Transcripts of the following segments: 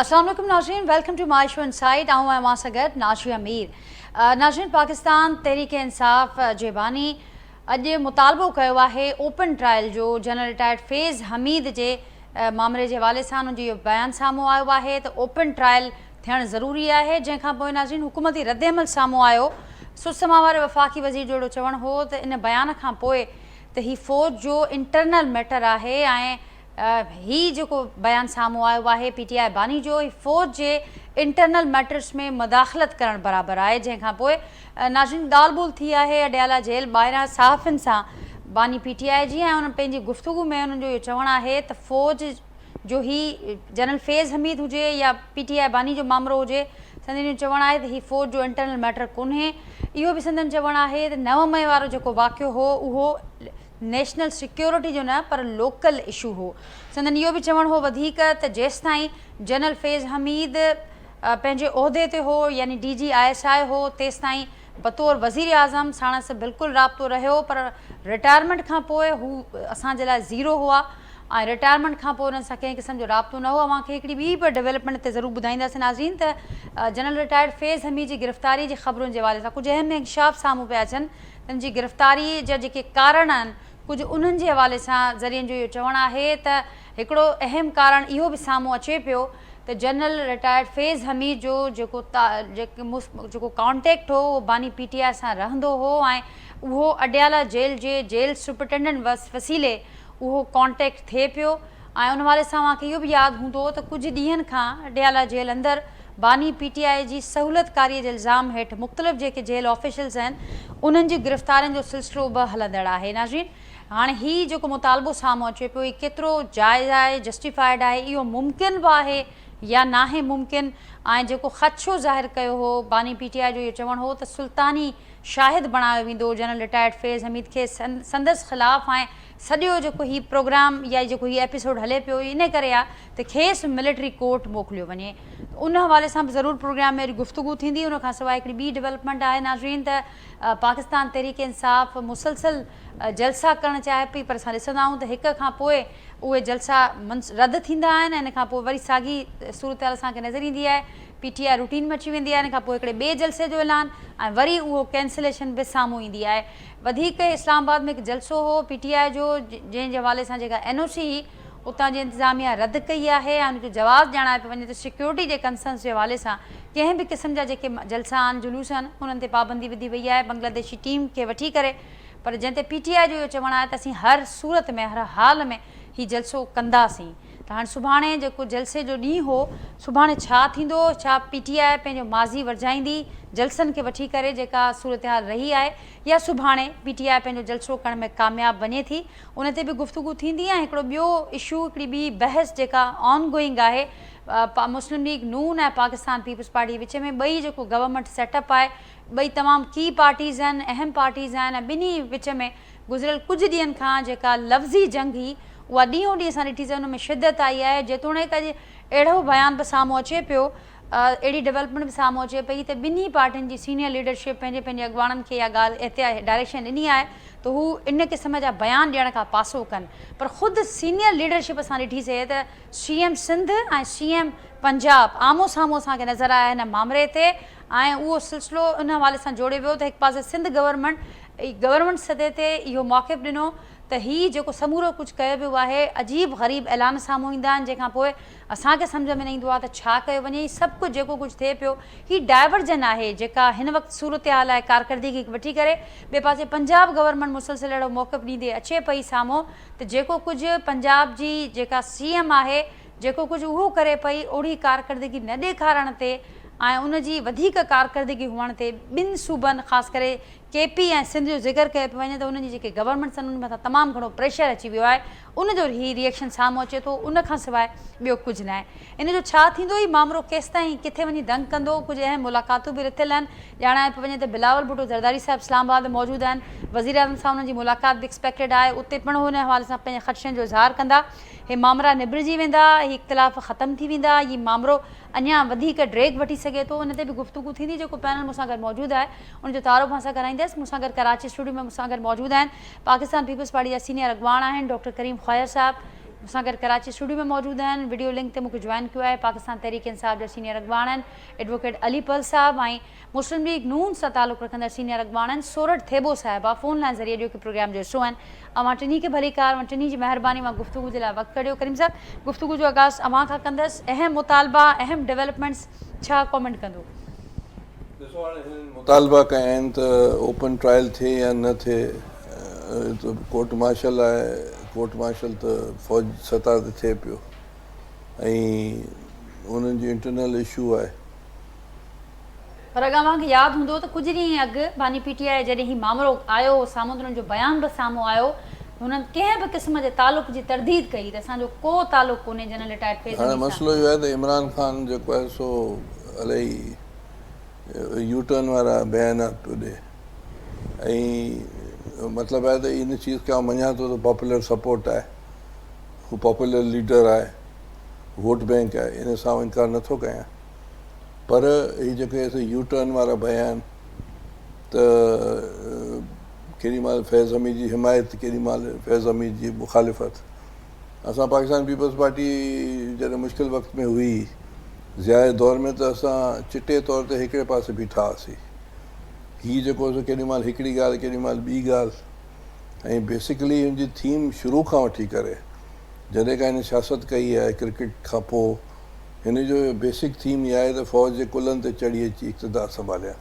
السلام عليڪم ناظرين welcome to my show insight آئون آهيان اوهان سان گڏ ناجيه مير ناظرين پاڪستان تحريڪ انصاف جي باني اڄ مطالبو ڪيو آهي اوپن ٽرائل جو جنرل رٽائرڊ فيض حميد جي مامري جي حوالي سان ان جو اهو بيان سامهون آيو آهي ته اوپن ٽرائل ٿيڻ ضروري آهي جنهن کان پوء ناظرين حڪومتي ردعمل سامهون آيو سسما واري وفاقي وزير جو اهڙو چوڻ هو ته ان بيان کان پوء ته هي فوج جو انٽرنل ميٽر آهي ۽ هي جيڪو بيان سامهون آيو آهي پي ٽي آء باني جو هي فوج جي انٽرنل ميٽرز ۾ مداخلت ڪرڻ برابر آهي جنهن کان پوء ناظرين ڳالهه ٻولهه ٿي آهي اڊيالا جيل ٻاهران صحافين سان باني پي ٽي آء جي ۽ انهن پنهنجي گفتگو ۾ انهن جو اهو چوڻ آهي ته فوج جو هي جنرل فيض حميد هجي يا پي ٽي آء باني جو مامرو هجي سندن اهو چوڻ آهي ته هي فوج جو انٽرنل ميٽر ڪونهي اهو به سندن چوڻ آهي ته 9 مئي وارو جيڪو واقعو هو اهو نيشنل سيڪيورٽي جو نه پر لوڪل اشو هو. سندن اهو به چوڻ هو وڌيڪ ته جيستائين جنرل فيض حميد پنهنجي عهدي تي هو يعني D G I S I هو تيستائين بطور وزيراعظم ساڻس بلڪل رابطو رهيو پر رٽائرمينٽ کان پوء هو اسان جي لاء زيرو هئا ۽ رٽائرمينٽ کان پوء انهن سان ڪنهن قسم جو رابطو نه هو. اوهان کي هڪڙي ٻي به ڊولپمينٽ تي ضرور ٻڌائينداسين ناظرين ته جنرل رٽائرڊ فيض حميد جي گرفتاري جي خبرن جي حوالي سان ڪجهه اهم انڪشاف سامهون پيا اچن تن جي گرفتاري جا جيڪي ڪارڻ آهن ڪجهه انهن جي حوالي سان ذريعن جو اهو چوڻ آهي ته هڪڙو اهم ڪارڻ اهو به سامهون اچي پيو ته جنرل رٽائرڊ فيض حميد جو جيڪو جيڪو ڪانٽيڪٽ هو اهو باني پي ٽي آء سان رهندو هو ۽ اهو اڊيالا جيل جي جيل سپرنٽينڊنٽ وسيلي اهو ڪانٽيڪٽ ٿئي پيو ۽ ان حوالي سان اوهان کي اهو به ياد هوندو ته ڪجهه ڏينهن کان اڊيالا جيل اندر باني پي ٽي آء جي سهولتڪاري جي الزام هيٺ مختلف جيڪي جيل آفيشلز آهن انهن جي گرفتارين جو سلسلو به هلندڙ آهي ناظرين هاڻي هي جيڪو مطالبو سامهون اچي پيو هي ڪيترو جائز آهي جسٽيفائيڊ آهي اهو ممڪن به آهي يا ناهي ممڪن ۽ جيڪو خدشو ظاهر ڪيو هو باني پي ٽي آء جو اهو چوڻ هو ته سلطاني شاهد بڻايو ويندو جنرل رٽائرڊ فيض حميد کي سندس خلاف ۽ سڄو جيڪو هي پروگرام يا جيڪو هي ايپيسوڊ هلي پيو ان ڪري آ ته کيس ملٽري ڪورٽ موڪليو وڃي ته ان حوالي سان به ضرور پروگرام ۾ اڄ گفتگو ٿيندي ان کان سواء هڪڙي ٻي ڊولپمينٽ آهي ناظرين ته پاڪستان تحريڪ انصاف مسلسل جلسا ڪرڻ چاهي پئي پر اسان ڏسندا آهيون ته هڪ کان پوء اهي جلسا رد ٿيندا آهن ۽ ان کان پوء وري ساڳي صورتحال اسان کي نظر ايندي آهي پي ٽي I routine ۾ اچي ويندي آهي ان کان پوء هڪڙي ٻئي جلسي جو اعلان ۽ وري اهو ڪينسليشن به سامهون ايندي آهي وڌيڪ اسلام آباد ۾ هڪ جلسو هو پي ٽي آء جو جنهن جي حوالي سان جيڪا اين او سي هئي اتان جي انتظاميا رد ڪئي آهي ۽ ان جو جواز ڄاڻايو پيو وڃي ته سيڪيورٽي جي ڪنسرنس جي حوالي سان ڪنهن به قسم جا جيڪي جلسا آهن جلوس آهن انهن تي پابندي وڌي وئي آهي بنگلاديشي ٽيم کي وٺي ڪري پر جنهن تي پي ٽي آء جو اهو چوڻ آهي ته اسين هر صورت ۾ هر حال ۾ هي جلسو ڪنداسين ته هاڻ سڀاڻي جيڪو جلسي جو ڏينهن هو سڀاڻي ڇا ٿيندو ڇا پي ٽي آء پنهنجو ماضي ورجائيندي جلسن کي وٺي ڪري جيڪا صورتحال رهي آهي يا سڀاڻي پي ٽي آء پنهنجو جلسو ڪرڻ ۾ ڪامياب وڃي ٿي ان تي به گفتگو ٿيندي ۽ هڪڙو ٻيو اشو هڪڙي ٻي بحث جيڪا آن گوئنگ آهي مسلم ليگ نون ۽ پاڪستان پيپلز پارٽي وچ ۾ ٻئي جيڪو گورنمينٽ سيٽ اپ آهي ٻئي تمام ڪي پارٽيز آهن اهم پارٽيز آهن ۽ ٻنهي وچ ۾ گذريل ڪجهه ڏينهن کان جيڪا لفظي جنگ هئي اها ڏينهون ڏينهن اسان ڏٺي سي ان ۾ شدت آئي آهي جيتوڻيڪ اڄ اهڙو بيان به سامهون اچي پيو اهڙي ڊولپمينٽ به سامهون اچي پئي ته ٻنهي پارٽين جي سينيئر ليڊرشپ پنهنجي پنهنجي اڳواڻن کي اها ڳالهه احتياط ڊائريڪشن ڏني آهي ته هو ان قسم جا بيان ڏيڻ کان پاسو ڪن پر خود سينيئر ليڊرشپ اسان ڏٺي سي ته C M Sindh ۽ C M Punjab آمهون سامهون اسان کي نظر آيا هن مامري تي ۽ اهو سلسلو ان حوالي سان جوڙيو ويو ته هڪ پاسي سنڌ گورنمينٽ گورنمينٽ سطح تي اهو موقف ڏنو ته هي جيڪو سمورو ڪجهه ڪيو ويو آهي عجيب غريب اعلان سامهون ايندا آهن جنهن کان پوء اسان کي سمجهه ۾ نه ايندو آهي ته ڇا ڪيو وڃي هي سڀ ڪجهه جيڪو ڪجهه ٿئي پيو هي ڊائيورجن آهي جيڪا هن وقت صورتحال آهي ڪارڪردگي کي وٺي ڪري ٻئي پاسي پنجاب گورنمينٽ مسلسل اهڙو موقف ڏيندي اچي پئي سامهون ته جيڪو ڪجهه پنجاب جي جيڪا سي ايم آهي جيڪو ڪجهه اهو ڪري پئي اوڙي ڪارڪردگي نه ڏيکارڻ تي ۽ ان جي وڌيڪ ڪارڪردگي هئڻ تي ٻن صوبن خاص ڪري ڪي پي ۽ سنڌ جو ذڪر ڪيو پيو وڃي ته انهن جي جيڪي گورنمينٽس آهن انهن مٿان تمام گهڻو پريشر اچي ويو آهي ان جو هي ريئيڪشن سامهون اچي ٿو ان کان سواء ٻيو ڪجهه ناهي ان جو ڇا ٿيندو هي مامرو ڪيستائين ڪٿي وڃي دنگ ڪندو ڪجهه اهم ملاقاتون به رٿيل آهن ڄاڻايو پيو وڃي ته بلاول ڀٽو زرداري صاحب اسلام آباد ۾ موجود آهن وزيراعظم سان انهن جي ملاقات به ايڪسپيڪٽيڊ آهي اتي پڻ هو ان حوالي سان پنهنجي خدشن جو اظهار ڪندا هي مامرا نبرجي ويندا هي اختلاف ختم ٿي ويندا هي مامرو اڃا وڌيڪ ڊريگ وٺي سگهي ٿو ان تي به گفتگو ٿيندي جيڪو پينل مون سان گڏ موجود آهي ان جو تعارف اوهان سان ڪرائيندس مون سان گڏ ڪراچي اسٽوڊيو ۾ مون سان گڏ موجود آهن پاڪستان پيپلز پارٽي جا سينيئر اڳواڻ آهن ڊاڪٽر ڪريم خواجه صاحب مون سان گڏ ڪراچي اسٽوڊيو ۾ موجود آهن وڊيو لنڪ تي مون کي جوائن ڪيو آهي پاڪستان تحريڪ انصاف جا سينيئر اڳواڻ ايڊووڪيٽ علي پل صاحب ۽ مسلم ليگ نون سان تعلق رکندڙ سينيئر اڳواڻن سورٺ ٿيٻو صاحبه فون لائين ذريعي اڄوڪي پروگرام جو حصو آهن. اوهان ٽنهي کي ڀليڪار، اوهان ٽنهي جي مهرباني اوهان گفتگو جي لاء وقت ڪڍيو. ڪريم صاحب گفتگو جو آغاز اوهان کان ڪندس، اهم مطالبا، اهم ڊولپمينٽس ڇا ڪامينٽ ڪندو؟ ڏسو هاڻي هنن مطالبا ڪيا آهن ته اوپن ٽرائل ٿئي يا نه ٿئي ته ڪورٽ مارشل آهي، ڪورٽ مارشل ته فوج سطح تي ٿئي پيو ۽ انهن جو انٽرنل اشو آهي. پر اڳ اوهان کي ياد هوندو ته ڪجهه ڏينهن اڳ باني پي ٽي آء جڏهن هي مامرو آيو هو سامهون ته انهن جو بيان به سامهون آيو ته هنن ڪنهن به قسم جي تعلق جي ترديد ڪئي ته اسان جو ڪو تعلق ڪونهي جنرل رٽائرڊ فيض هاڻي حميد سان. مسئلو اهو آهي ته عمران خان جيڪو آهي سو الائي يو ٽرن وارا بيانات پيو ڏي ۽ مطلب آهي ته ان چيز کي آئون مڃان ٿو ته پاپولر سپورٽ آهي هو پاپولر ليڊر آهي ووٽ بينڪ آهي ان سان آئون انڪار نٿو ڪيان پر هي جيڪي سي يو ٽرن وارا بيان ته ڪيڏي مهل فيض حميد جي حمايت ڪيڏي مهل فيض حميد جي مخالفت اسان پاڪستان پيپلز پارٽي جڏهن مشڪل وقت ۾ هئي ضياء دور ۾ ته اسان چٽي طور تي هڪڙي پاسي بيٺا هئاسين هي جيڪو سو ڪيڏي مهل هڪڙي ڳالهه ڪيڏي مهل ٻي ڳالهه ۽ بيسڪلي هن جي ٿيم شروع کان وٺي ڪري جڏهن کان هن سياست ڪئي آهي ڪرڪيٽ کان پوء هن جو بيسڪ ٿيم اها آهي ته فوج جي ڪلهن تي چڙهي اچي اقتدار سنڀاليان.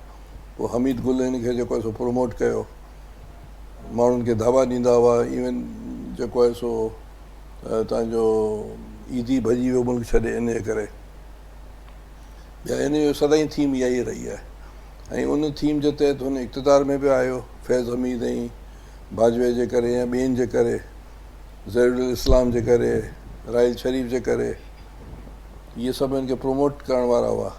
پوء حميد گل هن کي جيڪو آهي سو پروموٽ ڪيو. ماڻهن کي دعويٰ ڏيندا هئا. ايون جيڪو آهي سو تان جو عيدي ڀڄي ويو ملڪ ڇڏي ان جي ڪري. ٻيا هن جو سدائين ٿيم اها ئي رهي آهي ۽ ان ٿيم جي تحت هن اقتدار ۾ به آيو فيض حميد ۽ باجوي جي ڪري يا ٻين جي ڪري ظهير الاسلام جي ڪري راحيل شريف جي ڪري. اهي سڀ هن کي پروموٽ ڪرڻ وارا هئا.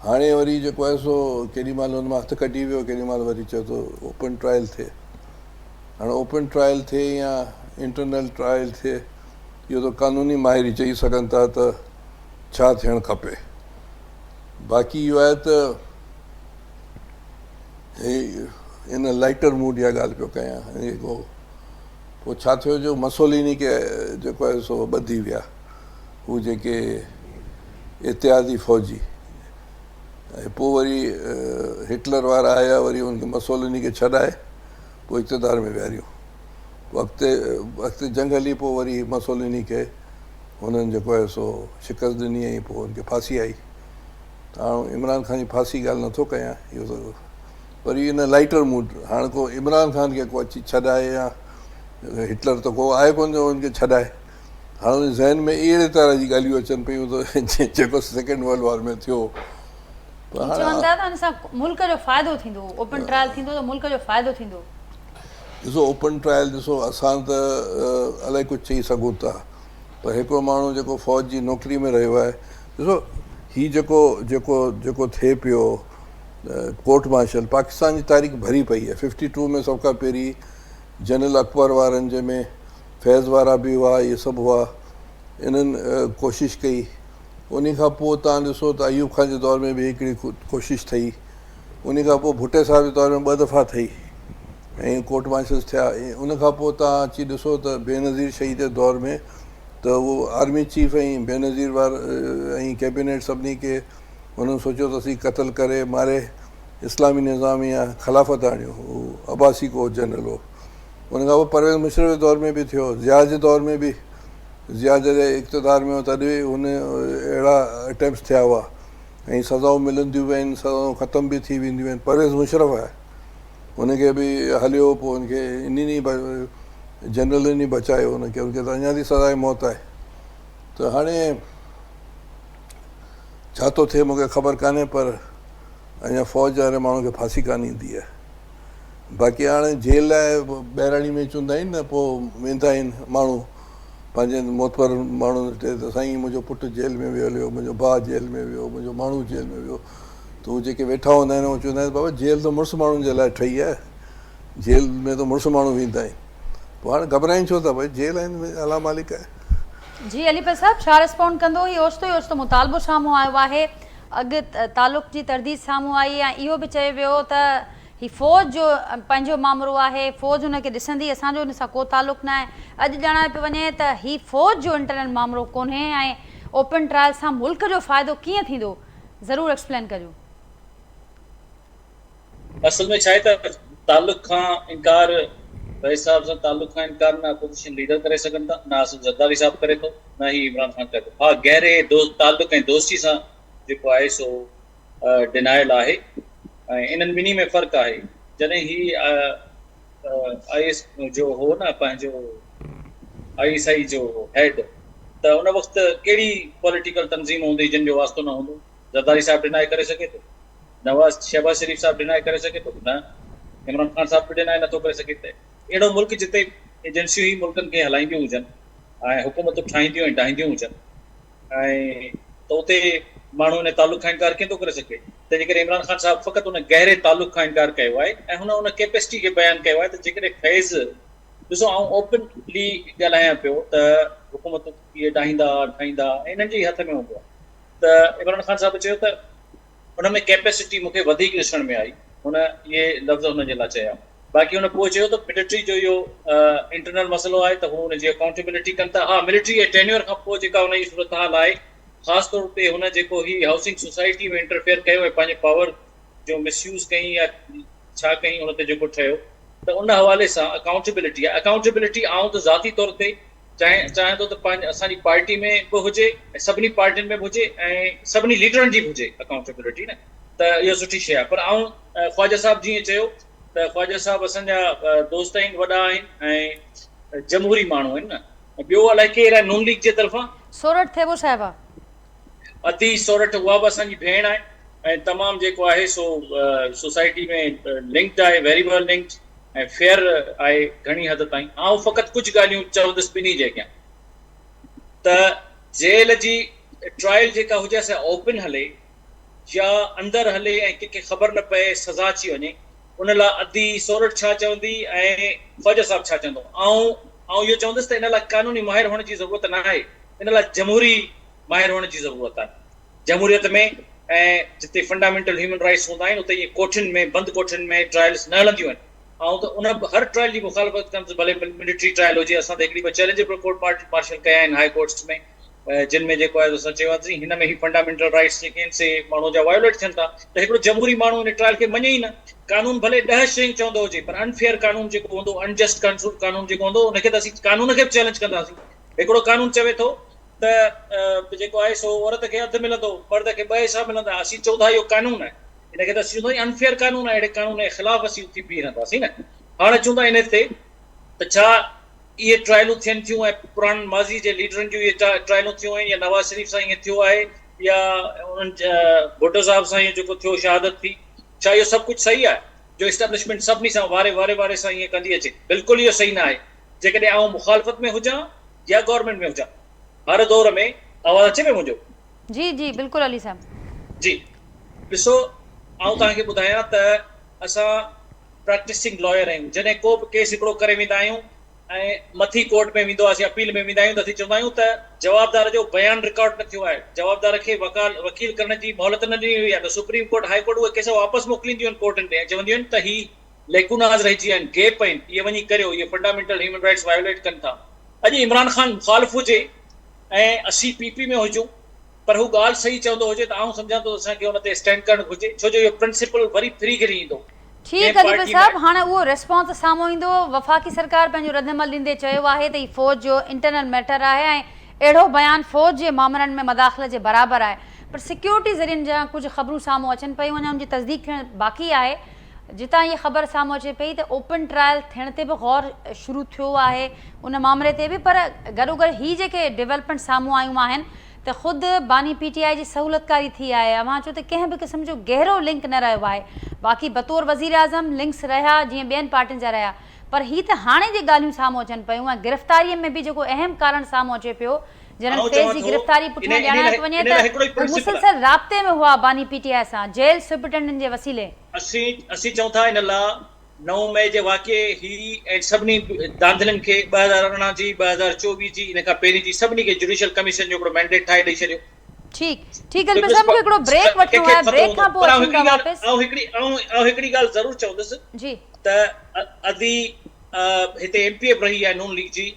هاڻي وري جيڪو آهي سو ڪيڏي مهل هن مان هٿ ڪڍي ويو ڪيڏي مهل وري چئي ٿو اوپن ٽرائل ٿئي. هاڻي اوپن ٽرائل ٿئي يا انٽرنل ٽرائل ٿئي اهو ته قانوني ماهر ئي چئي سگهن ٿا ته ڇا ٿيڻ کپي. باقي اهو آهي ته هي ان لائٽر موڊ اها ڳالهه پيو ڪيان جيڪو پوء ڇا ٿيو جو مسوليني کي جيڪو آهي سو ٻڌي ويا هو جيڪي اتحادي فوجي ۽ پوء وري هٽلر وارا آيا وري ان کي مسوليني کي ڇڏائي پوء اقتدار ۾ ويهاريو پوء اڳتي اڳتي جنگ هلي پوء وري مسوليني کي هنن جيڪو آهي سو شڪست ڏني ۽ پوء ان کي ڦاسي آئي ته هاڻ عمران خان جي ڦاسي ڳالهه نٿو ڪيان اهو ته پر ان لائٽر موڊ هاڻ ڪو عمران خان کي ڪو اچي ڇڏائي يا هٽلر ته ڪو آهي ڪونه جو ان کي ڇڏائي هاڻ ان ذهن ۾ اهڙي طرح جي ڳالهيون اچن پيون ته جيڪو سيڪنڊ ورلڊ وار ۾ ٿيو چون ٿا ته ان سان ملڪ جو فائدو ٿيندو اوپن ٽرائل ٿيندو ته ملڪ جو فائدو ٿيندو. ڏسو اوپن ٽرائل ڏسو اسان ته الائي ڪجهه چئي سگهون ٿا پر هڪڙو ماڻهو جيڪو فوج جي نوڪري ۾ رهيو آهي ڏسو هي جيڪو جيڪو جيڪو ٿئي پيو ڪورٽ مارشل پاڪستان جي تاريخ ڀري پئي آهي ففٽي ٽو ۾ سڀ کان پهرين جنرل اڪبر وارن جنهن ۾ فيض وارا به هئا اهي سڀ هئا انهن ڪوشش ڪئي ان کان پوء تان ڏسو ته ايوب خان جي دور ۾ به هڪڙي ڪوشش ٿي ان کان پوء ڀٽي صاحب جي دور ۾ ٻه دفعا ٿي ۽ ڪورٽ مارشلز ٿيا ان کان پوء تان اچي ڏسو ته بينظير شهيد جي دور ۾ ته اهو آرمي چيف ۽ بينظير وار ۽ ڪيبينيٽ سڀني کي انهن سوچيو ته اسين قتل ڪري ماري اسلامي نظام يا خلافت آڻيون. هو عباسي ڪو جنرل هو. ان کان پوء پرويز مشرف جي دور ۾ به ٿيو. ضياء جي دور ۾ به ضياء جڏهن اقتدار ۾ هو تڏهن به هن اهڙا اٽيمپٽس ٿيا هئا ۽ سزائون ملنديون به آهن سزائون ختم به ٿي وينديون آهن. پرويز مشرف آهي ان کي به هليو پوء ان کي انهن ئي جنرلن ئي بچايو ان کي ان کي ته اڃا تائين سزاء موت آهي ته هاڻي ڇا ٿو ٿئي مون کي خبر ڪانهي پر اڃا فوج واري ماڻهو کي ڦاسي ڪانه ايندي آهي باقي هاڻي جيل لاء ٻهراڙي ۾ چوندا آهن نه پوء ويندا آهن ماڻهو پنهنجي معتبر ماڻهن وٽ ته سائين منهنجو پٽ جيل ۾ ويو هليو منهنجو ڀاء جيل ۾ ويو منهنجو ماڻهو جيل ۾ ويو ته هو جيڪي ويٺا هوندا آهن اهي چوندا آهن بابا جيل ته مڙس ماڻهن جي لاء ٺهي آهي جيل ۾ ته مڙس ماڻهو ويندا آهن پوء هاڻي گهٻرائين ڇو ٿا ڀاء جيل آهن الله مالڪ آهي. جي علي پير صاحب ڇا ريسپونڊ ڪندو هي اوچتو ئي اوچتو مطالبو سامهون آيو آهي اڳ تعلق جي ترديد سامهون آئي ۽ اهو به چيو ويو ته هي فوج جو پنهنجو مامرو آهي، فوج ان کي ڏسندي، اسان جو ان سان ڪو تعلق ناهي. اڄ ڄاڻايو پيو وڃي ته هي فوج جو انٽرنل مامرو ڪونهي ۽ اوپن ٽرائل سان ملڪ جو فائدو ڪيئن ٿيندو؟ ضرور ايڪسپلين ڪجو. اصل ۾ ڇا آهي ته تعلق کان انڪار رئيس صاحب سان تعلق کان انڪار نه اپوزيشن ليڊر ڪري سگهن ٿا نه آصف زرداري صاحب ڪري ٿو نه هي عمران خان ڪري ٿو. ها گهري تعلق ۽ دوستي سان جيڪو آهي سو ڊنائل آهي ۽ انهن ٻنهي ۾ فرق آهي جڏهن هي I S جو هو نه پنهنجو I S I جو هيڊ ته ان وقت ڪهڙي پوليٽيڪل تنظيم هوندي جن جو واسطو نه هوندو زرداري صاحب ڊنائي ڪري سگهي ٿو نواز شهباز شريف صاحب ڊنائي ڪري سگهي ٿو نه عمران خان صاحب به ڊنائي نٿو ڪري سگهي ته اهڙو ملڪ جتي ايجنسيون ئي ملڪن کي هلائينديون هجن ۽ حڪومتون ٺاهينديون ۽ ڊاهينديون هجن ۽ ته اتي ماڻهو ان تعلق کان انڪار ڪيئن ٿو ڪري سگهي؟ تنهن جي ڪري عمران خان صاحب فقط ان گهري تعلق کان انڪار ڪيو آهي ۽ هن ان ڪيپيسٽي کي بيان ڪيو آهي ته جيڪڏهن فيض ڏسو آئون اوپنلي ڳالهايان پيو ته حڪومتون اهي ڊاهيندا ٺاهيندا ۽ انهن جي ئي هٿ ۾ هوندو آهي ته عمران خان صاحب چيو ته ان ۾ ڪيپيسٽي مون کي وڌيڪ ڏسڻ ۾ آئي هن اهي لفظ هن جي لاء چيا. باقي هن پوء چيو ته ملٽري جو اهو انٽرنل مسئلو آهي ته هو ان جي اڪائونٽيبلٽي ڪن ٿا. ها ملٽري ۽ ٽينيور کان پوء جيڪا ان جي صورتحال آهي خاص طور تي هن جيڪو هي هائوسنگ سوسائٽي ۾ انٽرفيئر ڪيو ۽ پنهنجي پاور جو مس يوز ڪيائين يا ڇا ڪيائين ان تي جيڪو ٺهيو ته ان حوالي سان اڪائونٽيبلٽي آهي. اڪائونٽيبلٽي آئون ته ذاتي طور تي چاهيان ٿو ته پنهنجي اسان جي پارٽي ۾ به هجي ۽ سڀني پارٽين ۾ به هجي ۽ سڀني ليڊرن جي به هجي اڪائونٽيبلٽي نه ته اهو سٺي شيء آهي پر آئون خواجه صاحب جيئن چيو ته خواجه صاحب اسان جا دوست آهن وڏا آهن ۽ جمهوري ماڻهو آهن نه ۽ ٻيو الائي ڪير آهي نون ليگ جي طرفان. سورٺ ٿيٻو صاحبه. ادي سورٺ اها به اسان جي ڀيڻ آهي ۽ تمام جيڪو آهي سو سوسائٽي ۾ لنڪڊ آهي ويري ويل لنڪڊ ۽ فيئر آهي گهڻي حد تائين. آئون فقط ڪجهه ڳالهيون چوندس ٻنهي جي اڳيان ته جيل جي ٽرائل جيڪا هجي سا اوپن هلي يا اندر هلي ۽ ڪنهن کي خبر نه پئي سزا اچي وڃي ان لاء ادي سورٺ ڇا چوندي ۽ خواجه صاحب ڇا چوندو آئون آئون اهو چوندس ته ان لاء قانوني ماهر هئڻ جي ضرورت نه آهي ان لاء جمهوري ماهر هئڻ جي ضرورت آهي جمهوريت ۾ ۽ جتي فنڊامينٽل هيومن رائيٽس هوندا آهن اتي ائين ڪوٺين ۾ بند ڪوٺين ۾ ٽرائلز نه هلنديون آهن. آئون ته ان هر ٽرائل جي مخالفت ڪندس ڀلي ملٽري ٽرائل هجي اسان ته هڪڙي ٻه چئلينجبل ڪورٽ مارشل ڪيا آهن هاء ڪورٽس ۾ جن ۾ جيڪو آهي اسان چيو آهي ته هن ۾ هي فنڊامينٽل رائيٽس جيڪي آهن سي ماڻهو جا وايوليٽ ٿين ٿا ته هڪڙو جمهوري ماڻهو ان ٽرائل کي مڃي ئي نه قانون ڀلي ڏهه شيون چوندو هجي پر انفيئر قانون جيڪو هوندو انجسٽ قانون جيڪو هوندو ان کي ته اسين قانون کي به چئلينج ڪنداسين هڪڙو قانون چوي ٿو ته جيڪو آهي سو عورت کي اڌ ملندو، مرد کي ٻه حصا ملندا، اسين چئون ٿا اهو قانون آهي، ان کي ته اسين چون ٿا انفيئر قانون آهي، اهڙي قانون جي خلاف اسين اٿي بيهي رهنداسين نه. هاڻ اچون ٿا ان تي ته ڇا اهي ٽرائلون ٿين ٿيون ۽ پراڻن ماضي جي ليڊرن جون اهي ٽرائلون ٿيون آهن يا نواز شريف سان ائين ٿيو آهي يا انهن ڀٽو صاحب سان ائين جيڪو ٿيو شهادت ٿي، ڇا اهو سڀ ڪجهه صحيح آهي جو اسٽيبلشمينٽ سڀني سان واري واري واري سان ائين ڪندي اچي؟ بلڪل اهو صحيح نه آهي. جيڪڏهن آئون مخالفت ۾ هجان يا گورنمينٽ ۾ هجان هر دور ۾ آواز اچي پيو منهنجو؟ جي جي بلڪل علي صاحب. جي ڏسو آئون توهان کي ٻڌايان ته اسان پريڪٽسنگ لائر آهيون جڏهن ڪو به ڪيس هڪڙو ڪري ويندا آهيون ۽ مٿي ڪورٽ ۾ ويندو آهي اپيل ۾ ويندا آهيون ته اسين چوندا آهيون ته جوابدار جو بيان رڪارڊ نه ٿيو آهي جوابدار کي وڪال وڪيل ڪرڻ جي مهلت نه ڏني وئي آهي ته سپريم ڪورٽ هاء ڪورٽ اهي ڪيس واپس موڪلينديون آهن ڪورٽن ڏي ۽ چونديون آهن ته هي ليڪوناز رهجي ويا آهن، گيپ آهن، اهي وڃي ڪريو، اهي فنڊامينٽل هيومن رائيٽس وايوليٽ ڪن ٿا. اڄ عمران خان مخالف هجي ۽ اسين پي پي ۾ هجون پر هو ڳالهه صحيح چوندو هجي ته آئون سمجهان ٿو ته اسان کي ان تي اسٽينڊ ڪرڻ گهرجي ڇو جو اهو پرنسپل وري ڦري گهري ايندو. ٺيڪ ڪنهن اديب پارٽي صاحب ۾ هاڻي اهو ريسپانس سامهون ايندو، وفاقي سرڪار پنهنجو ردعمل ڏيندي چيو آهي ته هي فوج جو انٽرنل ميٽر آهي ۽ اهڙو بيان فوج جي مامرن ۾ مداخلت جي برابر آهي پر سيڪيورٽي ذريعن جا ڪجهه خبرون سامهون اچن پيون اڃا ان جي تصديق ٿيڻ باقي آهي جتان هيء خبر سامهون اچي پئي ته اوپن ٽرائل ٿيڻ تي به غور شروع ٿيو آهي ان مامري تي به پر گڏوگڏ هي جيڪي ڊولپمينٽ سامهون آيون آهن ته خود باني پي ٽي آء جي سهولتڪاري ٿي آهي اوهان چئو ته ڪنهن به قسم جو گهرو لنڪ نه رهيو آهي باقي بطور وزيراعظم لنڪس رهيا جيئن ٻين پارٽين جا رهيا پر هي ته هاڻي جي ڳالهيون سامهون اچن پيون ۽ گرفتاري ۾ به جيڪو اهم ڪارڻ سامهون اچي پيو جنرل آئون فيض چوان جي ٿو گرفتاري ان پٺيان انهي ڄاڻايو لاء پيو وڃي انهي ته لاء هڪڙو ئي هو پرنسپل آهي. مسلسل رابطي ۾ هئا باني پي ٽي آء سان جيل سپرنٽينڊنٽ جي وسيلي. اسين اسين چئون ٿا ان لا نو مئي جي واقعي هي ۽ سڀني ڌانڌلين کي 2018 جي 2024 جي ان کان پهرين جي سڀني کي جڊيشل ڪميشن جو هڪڙو مينڊيٽ ٺاهي ڏئي ڇڏيو. ٺيڪ ٺيڪ علي صاحب مونکي هڪڙو بريڪ وٺڻو آهي بريڪ کان پوء اچون ٿا واپس. آئون هڪڙي آئون هڪڙي ڳالهه ضرور چوندس جي. ته ادي هتي ايم پي اي به رهي آهي نون ليگ جي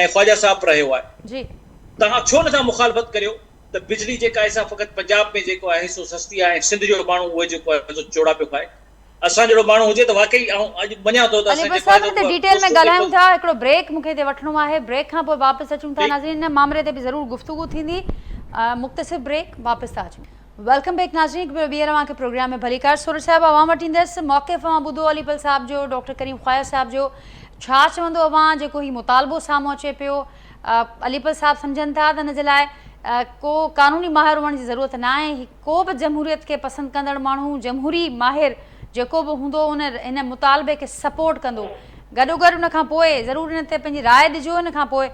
۽ خواجه صاحب به رهيو آهي. جي. توهان ڇو نٿا مخالفت ڪريو ته بجلي جيڪا آهي سا فقط پنجاب ۾ جيڪو آهي سو سستي آهي ۽ سنڌ جو ماڻهو اهي جيڪو آهي سو چوڙا پيو کائي. اسان جهڙو ماڻهو هجي ته واقعي آئون اڄ مڃان ٿو ته علي اسان بخش جيڪو آهي صاحب ته هتي اها ڊيٽيل ۾ پوسٽون ڳالهايون جيڪو ٿا هڪڙو بريڪ مون کي هتي وٺڻو آهي بريڪ کان پوء واپس اچون ٿا ٺيڪ. ناظرين ان مامري تي به ضرور گفتگو ٿيندي مختصر بريڪ واپس ٿا اچون. Welcome back ناظرين هڪ ڀيرو ٻيهر اوهان کي پروگرام ۾ ڀليڪار سورٺ صاحب اوهان وٽ ايندس موقف اوهان ٻڌو علي پل صاحب جو ڊاڪٽر ڪريم خواجه صاحب جو ڇا چوندو اوهان جيڪو هي مطالبو سامهون اچي پيو علي پل صاحب سمجهن ٿا ته ان جي لاء ڪو قانوني ماهر هئڻ جي ضرورت ناهي هي ڪو به جمهوريت کي پسند ڪندڙ ماڻهو جمهوري ماهر جيڪو به هوندو ان ان مطالبي کي سپورٽ ڪندو گڏوگڏ ان کان پوء ضرور ان تي پنهنجي راء ڏجو ان کان پوء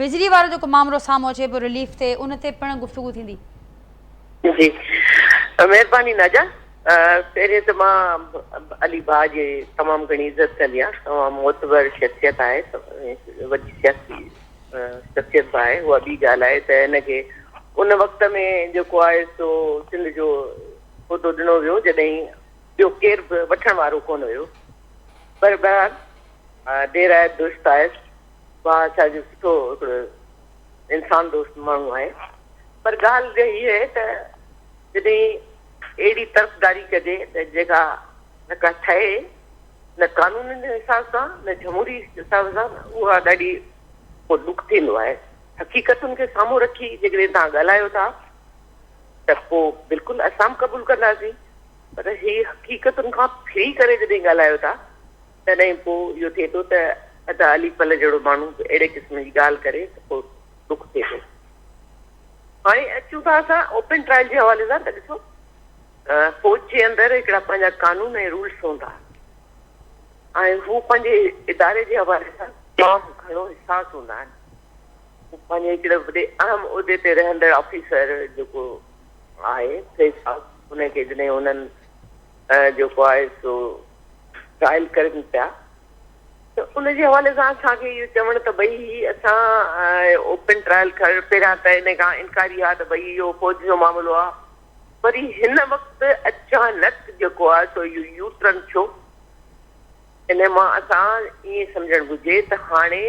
بجلي وارو جيڪو مامرو سامهون اچي پيو رليف تي ان تي پڻ گفتگو ٿيندي. جي مهرباني ناجا پهرين ته مان علي ڀاء جي تمام گهڻي عزت ڪندي آهيان تمام معتبر شخصيت آهي وڏي سياسي شخصيت به آهي اها ٻي ڳالهه آهي ته هن کي ان وقت ۾ جيڪو آهي سو سنڌ جو عهدو ڏنو ويو جڏهن ٻيو ڪير به وٺڻ وارو ڪونه هيو پر بهرحال دير آيد درست آيس ڀاء اسان جو سٺو هڪڙو انسان دوست ماڻهو آهي پر ڳالهه هيء آهي ته جڏهن اهڙي طرفداري ڪجي ته جيڪا نه ڪا ٺهي نه قانون جي حساب سان نه جمهوري حساب سان اها ڏاڍي پوء ڏک ٿيندو آهي. حقيقتن کي سامهون رکي جيڪڏهن توهان ڳالهايو ٿا ته پوء بلڪل اسان به قبول ڪنداسين پر هي حقيقتن کان ڦري ڪري جڏهن ڳالهايو ٿا تڏهن پوء اهو ٿئي ٿو ته ادا علي پلهه جهڙو ماڻهو به اهڙي قسم جي ڳالهه ڪري ته پوء ڏک ٿئي ٿو. هاڻي اچون ٿا اسان اوپن ٽرائل جي حوالي سان ته ڏسو فوج جي اندر هڪڙا پنهنجا قانون ۽ رولس هوندا ۽ هو پنهنجي اداري جي حوالي سان تمام گهڻو حساس هوندا آهن. هو پنهنجي هڪڙي وڏي اهم عهدي تي رهندڙ آفيسر جيڪو آهي فيض صاحب ان کي جڏهن انهن جيڪو آهي سو ٽرائل ڪرن پيا ته ان جي حوالي سان اسان کي اهو چوڻ ته ڀئي هي اسان اوپن ٽرائل پهريان ته ان کان انڪاري ها ته ڀئي اهو فوج جو معاملو آهي وري هن وقت اچانڪ جيڪو آهي سو اهو يو ٽرن ٿيو. ان مان اسان ائين سمجهڻ گهرجي ته هاڻي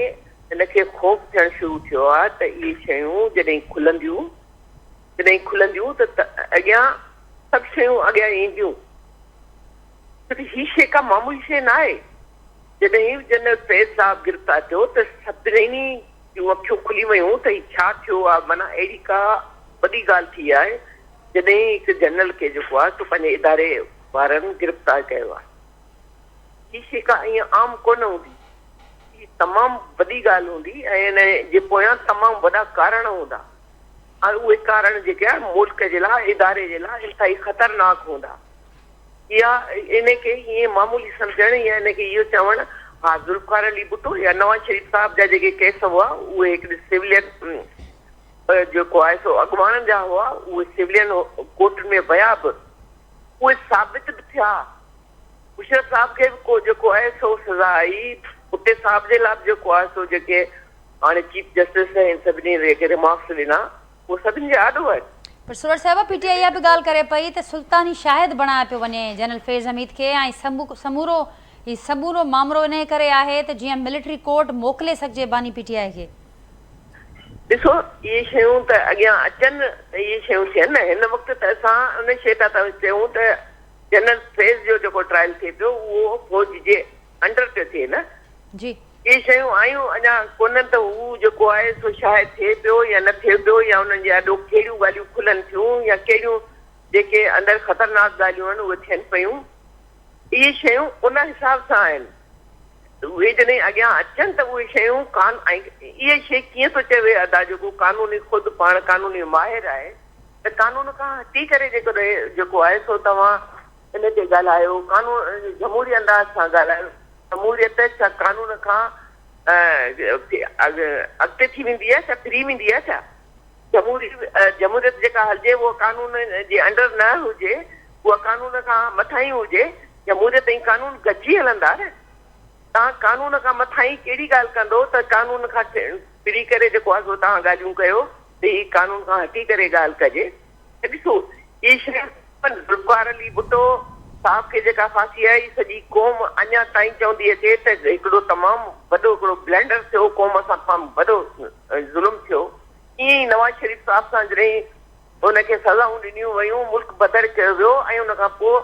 هن کي خوف ٿيڻ شروع ٿيو آهي ته اهي شيون جڏهن کلنديون جڏهن کلنديون ته اڳيان سڀ شيون اڳيان اينديون ڇو ته هي شيء ڪا معمولي شيء ناهي. جڏهن جنرل فيض صاحب گرفتار ٿيو ته سڀني جون اکيون کلي ويون ته هي ڇا ٿيو آهي معنيٰ اهڙي ڪا وڏي ڳالهه ٿي آهي جڏهن هڪ جنرل کي جيڪو آهي سو پنهنجي اداري وارن گرفتار ڪيو آهي. هي شيء ڪا ائين عام ڪونه هوندي. هي تمام وڏي ڳالهه هوندي ۽ ان جي پويان تمام وڏا ڪارڻ هوندا ۽ اهي ڪارڻ جيڪي آهن ملڪ جي لاء اداري جي لاء انتهائي خطرناڪ هوندا. يا ان کي ائين معمولي سمجهڻ يا ان کي اهو چوڻ ها ذوالفقار علي ڀٽو يا نواز شريف صاحب جا جيڪي ڪيس هئا اهي هڪڙي سولين جيڪو آهي سو اڳواڻن جا هئا اهي سولين ڪورٽن ۾ ويا به اهي ثابت به ٿيا مشرف صاحب کي به ڪو جيڪو آهي سو سزا آئي ڀٽي صاحب جي لاء به جيڪو آهي سو جيڪي هاڻي چيف جسٽس ۽ سڀني جيڪي ريمارڪس ڏنا اهو سڀني جي آڏو آهي. پر سورٺ صاحب پي ٽي آء اها به ڳالهه ڪري پئي ته سلطاني شاهد بڻايو پيو وڃي جنرل فيض حميد کي ۽ سمورو هي سمورو مامرو انهي ڪري آهي ته جيئن ملٽري ڪورٽ موڪلي سگهجي باني پي ٽي آء کي. ڏسو اهي شيون ته اڳيان اچن ته اهي شيون ٿين نه هن وقت ته اسان ان شيء تان ٿا چئون ته جنرل فيض جو جيڪو ٽرائل ٿئي پيو اهو فوج جي انڊر پيو ٿئي نه. جي. اهي شيون آيون اڃا ڪونهن ته هو جيڪو آهي سو شاهد ٿئي پيو يا نه ٿئي پيو يا انهن جي آڏو ڪهڙيون ڳالهيون کلن ٿيون يا ڪهڙيون جيڪي اندر خطرناڪ ڳالهيون آهن اهي ٿين پيون. اهي شيون ان حساب سان آهن ته اهي جڏهن اڳيان اچن ته اهي شيون ڪان ۽ اهي شيء ڪيئن ٿو چوي ادا جيڪو قانوني خود پاڻ قانوني ماهر آهي ته قانون کان هٽي ڪري جيڪڏهن جيڪو آهي سو توهان ان تي ڳالهايو، قانون جمهوري انداز سان ڳالهايو، جمهوريت ڇا قانون کان اڳتي ٿي ويندي آهي ڇا ڦري ويندي آهي ڇا؟ جمهوري جمهوريت جيڪا هلجي اها قانون جي انڊر نه هجي اها قانون کان مٿاهين هجي، جمهوريت ۽ قانون گڏجي هلندا نه، توهان قانون کان مٿاهين ڪهڙي ڳالهه ڪندو ته قانون کان ڦري ڪري جيڪو آهي سو توهان ڳالهيون ڪيو ته هي قانون کان هٽي ڪري ڳالهه ڪجي. ته ڏسو اهي شيون ذوالفقار علي ڀٽو صاحب کي جيڪا ڦاسي آئي سڄي قوم اڃا تائين چوندي اچي ته هڪڙو تمام وڏو هڪڙو بلينڊر ٿيو قوم سان تمام وڏو ظلم ٿيو ائين ئي نواز شريف صاحب سان جڏهن ان کي سزائون ڏنيون ويون ملڪ بدر ڪيو ويو ۽ ان کان پوء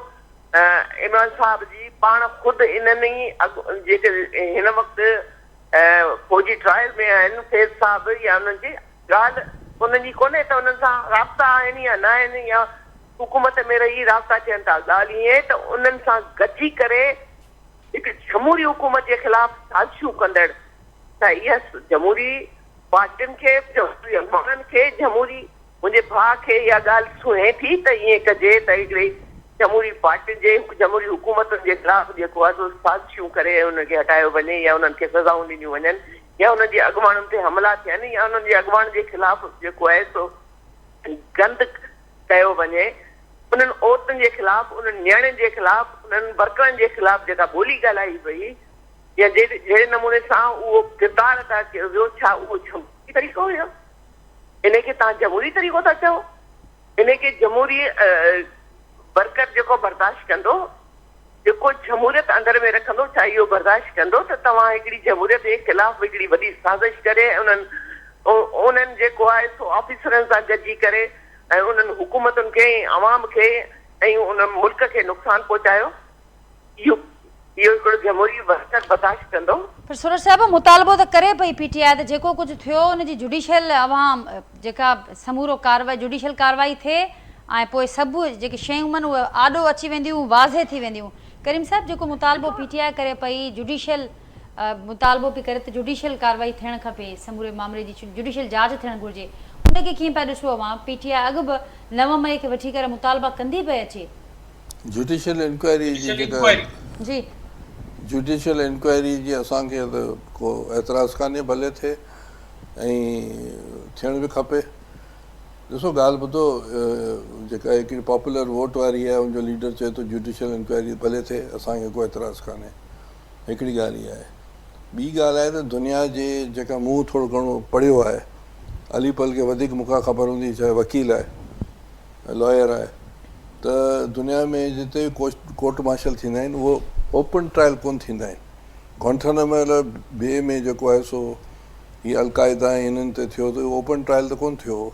عمران صاحب جي پاڻ خود انهن ئي جيڪي هن وقت فوجي ٽرائل ۾ آهن فيض صاحب يا انهن جي ڳالهه انهن جي ڪونهي ته انهن سان رابطا آهن يا نه آهن يا حڪومت ۾ رهي رابطا ٿين ٿا ڳالهه ائين آهي ته انهن سان گڏجي ڪري هڪ جمهوري حڪومت جي خلاف سازشون ڪندڙ ته اها جمهوري پارٽين کي جمهوري اڳواڻن کي جمهوري منهنجي ڀاء کي اها ڳالهه سونهين ٿي ته ائين ڪجي ته هڪڙي جمهوري پارٽين جي جمهوري حڪومتن جي خلاف جيڪو آهي سو سازشون ڪري ۽ انهن کي هٽايو وڃي يا انهن کي سزائون ڏنيون وڃن يا انهن جي اڳواڻن تي حملا ٿين يا انهن جي اڳواڻن جي خلاف جيڪو آهي سو گند ڪيو وڃي انهن عورتن جي خلاف انهن نياڻين جي خلاف انهن ورڪرن جي خلاف جيڪا ٻولي ڳالهائي وئي يا جهڙي نموني سان اهو ڪردار ادا ڪيو ويو ڇا اهو جمهوري طريقو هيو؟ انهي کي توهان جمهوري طريقو ٿا چئو؟ انهي کي جمهوري ورڪر جيڪو برداشت ڪندو، جيڪو جمهوريت اندر ۾ رکندو، ڇا اهو برداشت ڪندو ته توهان هڪڙي جمهوريت جي خلاف هڪڙي وڏي سازش ڪري ۽ انهن انهن جيڪو آهي سو آفيسرن سان گڏجي ڪري ۽ انهن حڪومتن کي ۽ عوام کي ۽ ان ملڪ کي نقصان پهچايو؟ اهو اهو هڪڙو جمهوري ورڪر برداشت ڪندو؟ پر سورٺ صاحب مطالبو ته ڪري پئي پي ٽي آء ته جيڪو ڪجهه ٿيو ان جي جوڊيشل اوهان جيڪا سمورو ڪارروائي جوڊيشل ڪارروائي ٿئي ۽ پوء سڀ جيڪي شيون آهن اهي آڏو اچي وينديون واضح ٿي وينديون ڪريم صاحب جيڪو مطالبو پي ٽي آء ڪري پئي جوڊيشل مطالبو پئي ڪري ته جوڊيشل ڪارروائي ٿيڻ کپي سموري مامري جي جوڊيشل جاچ ٿيڻ گهرجي ان کي ڪيئن پيا ڏسو اوهان پي ٽي آء اڳ به 9 مئي کي وٺي ڪري مطالبا ڪندي پئي اچي. جوڊيشل انڪوائري جي جيڪا جي. جوڊيشل انڪوائري جي اسان کي ته ڪو اعتراض ڪانهي ڀلي ٿئي ۽ ٿيڻ به کپي ڏسو ڳالهه ٻڌو جيڪا هڪڙي پاپولر ووٽ واري آهي ان جو ليڊر چئي ٿو جوڊيشل انڪوائري ڀلي ٿئي اسان کي ڪو اعتراض ڪانهي هڪڙي ڳالهه اها آهي ٻي ڳالهه آهي ته دنيا جي جيڪا مون ٿورو گهڻو پڙهيو آهي علي پل کي وڌيڪ مون کان خبر هوندي ڇا وڪيل آهي لائر آهي ته دنيا ۾ جتي به ڪورٽ مارشل ٿيندا آهن اهو اوپن ٽرائل ڪونه ٿيندا آهن گوانٽانامو بي ۾ جيڪو آهي سو هي القاعده ۽ انهن تي ٿيو ته اوپن ٽرائل ته ڪونه ٿيو هو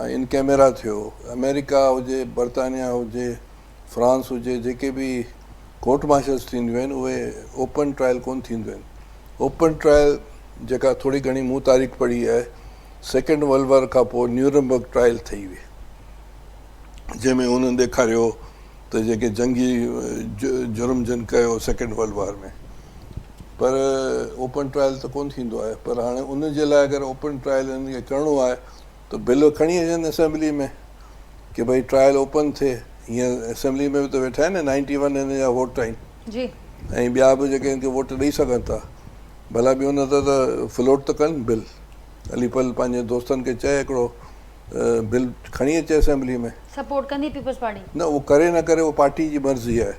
۽ ان ڪيميرا ٿيو آمريڪا هجي برطانيا هجي فرانس هجي جيڪي به ڪورٽ مارشلس ٿينديون آهن اهي اوپن ٽرائل ڪونه ٿينديون آهن اوپن ٽرائل جيڪا ٿوري گهڻي مون تاريخ پڙهي آهي سيڪنڊ ورلڊ وار کان پوء نيورمبرگ ٽرائل ٿي هئي جنهن ۾ انهن ڏيکاريو ته جيڪي جنگي جرم جن ڪيو سيڪنڊ ورلڊ وار ۾ پر اوپن ٽرائل ته ڪونه ٿيندو آهي پر هاڻي ان جي لاء اگر اوپن ٽرائل انهن کي ڪرڻو آهي ته بل کڻي اچن اسيمبلي ۾ ڪي ڀئي ٽرائل اوپن ٿئي هينئر اسيمبلي ۾ به ته ويٺا آهن نه نائنٽي ون هن جا ووٽ آهن جي ۽ ٻيا به جيڪي هن کي ووٽ ڏئي سگهن ٿا ڀلا ٻيو نه ته فلوٽ ته ڪن بل علي پل پنهنجي دوستن کي چئي هڪڙو بل کڻي اچي اسيمبلي ۾. سپورٽ ڪندي پيپلز پارٽي؟ نه اهو ڪري نه ڪري اهو پارٽي جي مرضي آهي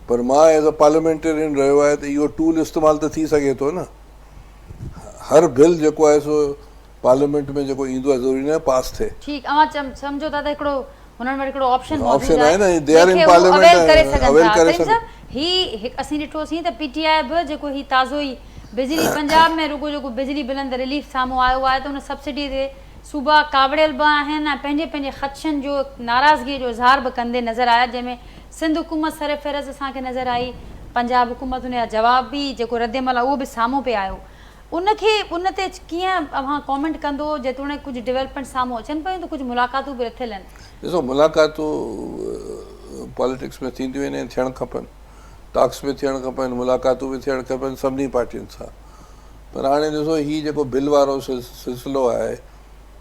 پر مان ايز ا پارليامينٽيرين رهيو آهي ته اهو ٽول استعمال ته ٿي سگهي ٿو نه هر بل جيڪو آهي سو پارليامينٽ ۾ جيڪو ايندو آهي ضروري نه پاس ٿئي. ٺيڪ اوهان سمجهو ٿا ته هڪڙو هنن وٽ هڪڙو آپشن موجود آهي جنهن کي هو اويل ڪري سگهن ٿا. ڪريم صاحب هي هڪ اسين ڏٺوسين ته پي ٽي آء به جيڪو هي تازو ئي بجلي پنجاب ۾ رڳو جيڪو بجلي بلن تي رليف سامهون آيو آهي ته ان سبسڊي تي صوبا ڪاوڙيل به آهن ۽ پنهنجي پنهنجي خدشن جو ناراضگي جو اظهار به ڪندي نظر آيا جنهن ۾ سنڌ حڪومت سر فهرست اسان کي نظر آئي پنجاب حڪومت ان جا جواب به جيڪو ردعمل آهي اهو به سامهون پئي آيو ان کي ان تي ڪيئن اوهان ڪامينٽ ڪندو جيتوڻيڪ ڪجهه ڊولپمينٽ سامهون اچن پيون ته ڪجهه ملاقاتون به رٿيل آهن. ڏسو ملاقاتون پاليٽڪس ۾ ٿينديون آهن ۽ ٿيڻ کپن ٽاڪس به ٿيڻ کپن ملاقاتون به ٿيڻ کپن سڀني پارٽين سان پر هاڻي ڏسو هي جيڪو بل وارو سلسلو آهي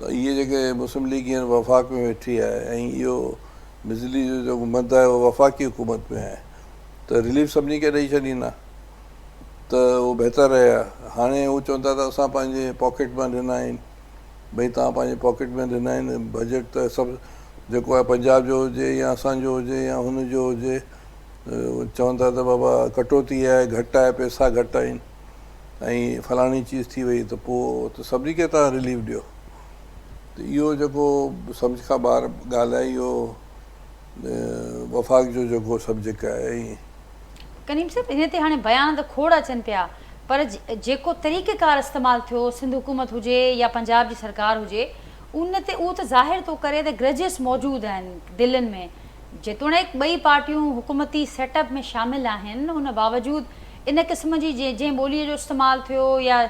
ته اهي جيڪي مسلم ليگ هينئر وفاق ۾ ويٺي آهي ۽ اهو بجلي جو جيڪو مد آهي اهو وفاقي حڪومت ۾ آهي ته رليف سڀني کي ڏئي ڇڏيندا. ته اهو بهتر رهي ها. هاڻي هو چون ٿا ته اسان پنهنجي پاڪيٽ مان ڏنا آهن. ڀئي توهان پنهنجي پاڪيٽ ۾ ڏنا آهن بجيٽ ته سڀ جيڪو آهي پنجاب جو هجي يا اسان جو هجي يا هن جو هجي چون ٿا ته بابا ڪٽوتي آهي گهٽ آهي پئسا گهٽ آهن ۽ فلاڻي چيز ٿي وئي ته پوء ته سڀني کي توهان رليف ڏيو. ته اهو جيڪو سمجهه کان ٻاهر ڳالهه آهي اهو وفاق جو جيڪو سبجيڪٽ آهي ۽. ڪريم صاحب ان تي هاڻي بيان ته کوڙ اچن پيا پر جيڪو طريقه ڪار استعمال ٿيو سنڌ حڪومت هجي يا پنجاب جي سرڪار هجي ان تي اهو ته ظاهر ٿو ڪري ته گرجز موجود آهن دلين ۾ جيتوڻيڪ ٻئي پارٽيون حڪومتي سيٽ اپ ۾ شامل آهن ان باوجود ان قسم جي جنهن ٻولي جو استعمال ٿيو يا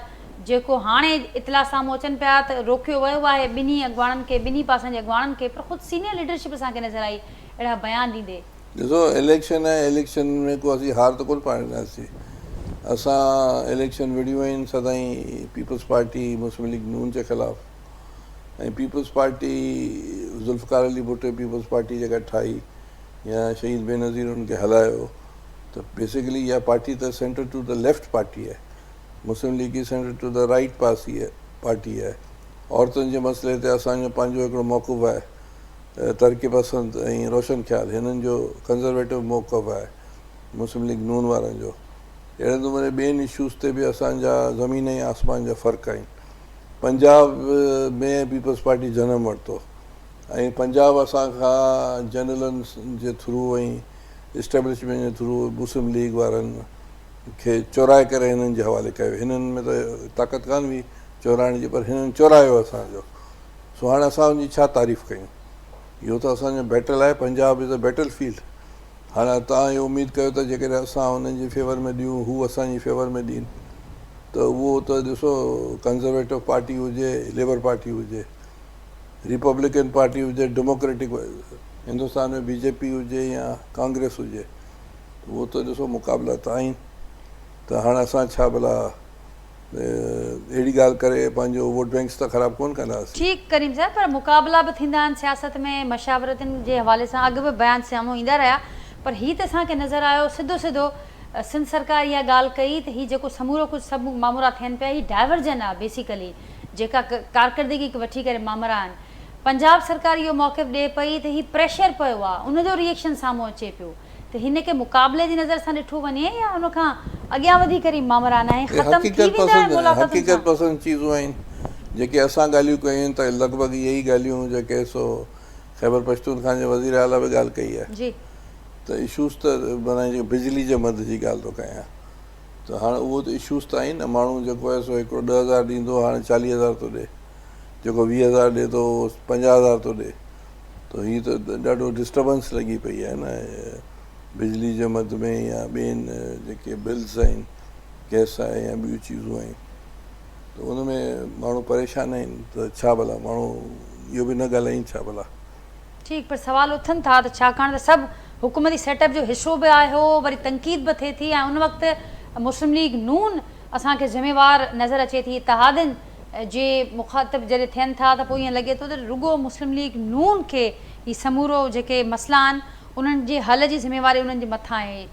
جيڪو هاڻي اطلاع سامهون اچن پيا ته روڪيو ويو آهي ٻنهي اڳواڻن کي ٻنهي پاسن جي اڳواڻن کي پر خود سينيئر ليڊرشپ اسان کي نظر آئي اهڙا بيان ڏيندي. ڏسو اليڪشن آهي اليڪشن ۾ ڪو اسين هار ته ڪونه پائينداسين اسان اليڪشن وڙهيون آهن سدائين پيپلز پارٽي مسلم ليگ نون جي خلاف ۽ peoples party Zulfiqar Ali Bhutto peoples party جيڪا ٺاهي يا شهيد بينظير ان کي هلايو ته بيسيڪلي اها پارٽي ته centre to the left party آهي مسلم ليگ جي سينٽر ٽو the right پاسي پارٽي آهي عورتن جي مسئلي تي اسان جو پنهنجو هڪڙو موقف آهي ترقي پسند ۽ روشن خيال هنن جو ڪنزرويٽو موقف آهي مسلم ليگ نون وارن جو اهڙي نموني ٻين اشوز تي به اسان جا زمين ۽ آسمان جا فرق آهن پنجاب ۾ پيپلز پارٽي جنم ورتو ۽ پنجاب اسان کان جنرلن جي ٿرو ۽ اسٽيبلشمينٽ جي ٿرو مسلم ليگ وارن کي چورائي ڪري هنن جي حوالي ڪيو. هنن ۾ ته طاقت ڪانه هئي چورائڻ جي پر هنن چورايو اسان جو. سو هاڻي اسان ان جي ڇا تعريف ڪيون. اهو ته اسان جو بيٽل آهي، Punjab is a battle field. هاڻي توهان اهو اميد ڪيو ته جيڪڏهن اسان انهن جي فيور ۾ ڏيون هو اسان جي فيور ۾ ڏين ته اهو ته ڏسو ڪنزرويٽو پارٽي هجي ليبر پارٽي هجي ريپبلڪن پارٽي هجي ڊيموڪريٽڪ هندستان ۾ بي جي پي هجي يا ڪانگريس هجي اهو ته ڏسو مقابلا ته آهن ته هاڻ اسان ڇا ڀلا اهڙي ڳالهه ڪري پنهنجو ووٽ بينڪس ته خراب ڪونه ڪنداسين. ٺيڪ ڪريم صاحب پر مقابلا به ٿيندا آهن سياست ۾ مشاورتن جي حوالي سان اڳ به بيان سامهون ايندا رهيا پر هي ته اسان کي نظر آيو سڌو سڌو سنڌ سرڪار اها ڳالهه ڪئي ته هي جيڪو سمورو ڪجهه سڀ مامرا ٿين پيا هي ڊائيورجن آهي بيسيڪلي جيڪا ڪارڪردگي کي وٺي ڪري مامرا آهن پنجاب سرڪار اهو موقف ڏئي پئي ته هي پريشر پيو آهي ان جو ري ايڪشن سامهون اچي پيو ته هن کي مقابلي جي نظر سان ڏٺو وڃي يا ان کان اڳيان وڌي ڪري مامرا ناهي اهي ختم ٿي حقيقت ويندا پسند ملاقاتن حقيقت سان. پسند چيزون آهن جيڪي اسان ڳالهيون ڪيون آهن ته لڳ ڀڳ اهي ئي ڳالهيون جيڪي سو خيبر پشتونخواه جي وزير اعليٰ به ڳالهه ڪئي آهي جي. ته اشوز ته معنيٰ جيڪي بجلي جي مد جي ڳالهه ٿو ڪيان ته هاڻ اهو ته اشوز ته آهن نه ماڻهو جيڪو آهي سو هڪڙو 10,000 ڏيندو هو هاڻي 40,000 ٿو ڏي جيڪو 20,000 ڏي ٿو اهو 50,000 ٿو ڏي ته هي ته ڏاڍو ڊسٽربنس لڳي پئي آهي نه بجلي جي مد ۾ يا ٻين جيڪي بلز آهن گئس آهي يا ٻيون چيزون آهن ته ان ۾ ماڻهو پريشان آهن ته ڇا ڀلا ماڻهو اهو به نه ڳالهائين ڇا ڀلا. ٺيڪ پر سوال اٿن ٿا ته ڇاڪاڻ ته سڀ حڪومتي سيٽ اپ جو حصو به آهيو وري تنقيد به ٿئي ٿي ۽ ان وقت مسلم ليگ نون اسان کي ذميوار نظر اچي ٿي اتحادين جي مخاطب جڏهن ٿين ٿا ته پوء ائين لڳي ٿو ته رڳو مسلم ليگ نون کي هي سمورو جيڪي مسئلا آهن انهن جي حل جي ذميواري انهن جي مٿان آهي.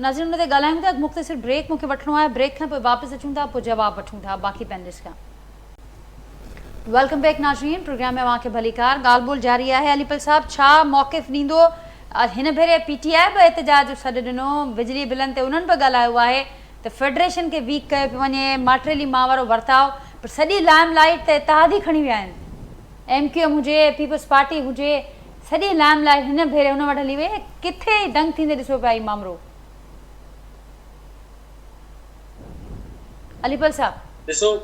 ناظرين ان تي ڳالهايون ٿا هڪ مختصر بريڪ مون کي وٺڻو آهي بريڪ کان پوء واپس اچون ٿا پوء جواب وٺون ٿا باقي پينلسٽ کان. Welcome back ناظرين پروگرام ۾ اوهان کي ڀليڪار ڳالهه ٻولهه جاري آهي علي پل صاحب ڇا موقف ڏيندو هن ڀيري پي ٽي آء به احتجاج جو سڏ ڏنو بجلي بلن تي انهن به ڳالهايو آهي ته فيڊريشن کي ويڪ ڪيو پيو وڃي، ماٽريلي مان وارو ورتاء، پر سڄي لائم لائيٽ ته اتحاد ئي کڻي ويا آهن. ايم ڪيو ايم هجي، پيپلز پارٽي هجي، سڄي لائم لائيٽ هن ڀيري هن وٽ هلي وئي ۽ ڪٿي دنگ ٿيندي ڏسو پيا هي مامرو. علي پل صاحب. ڏسو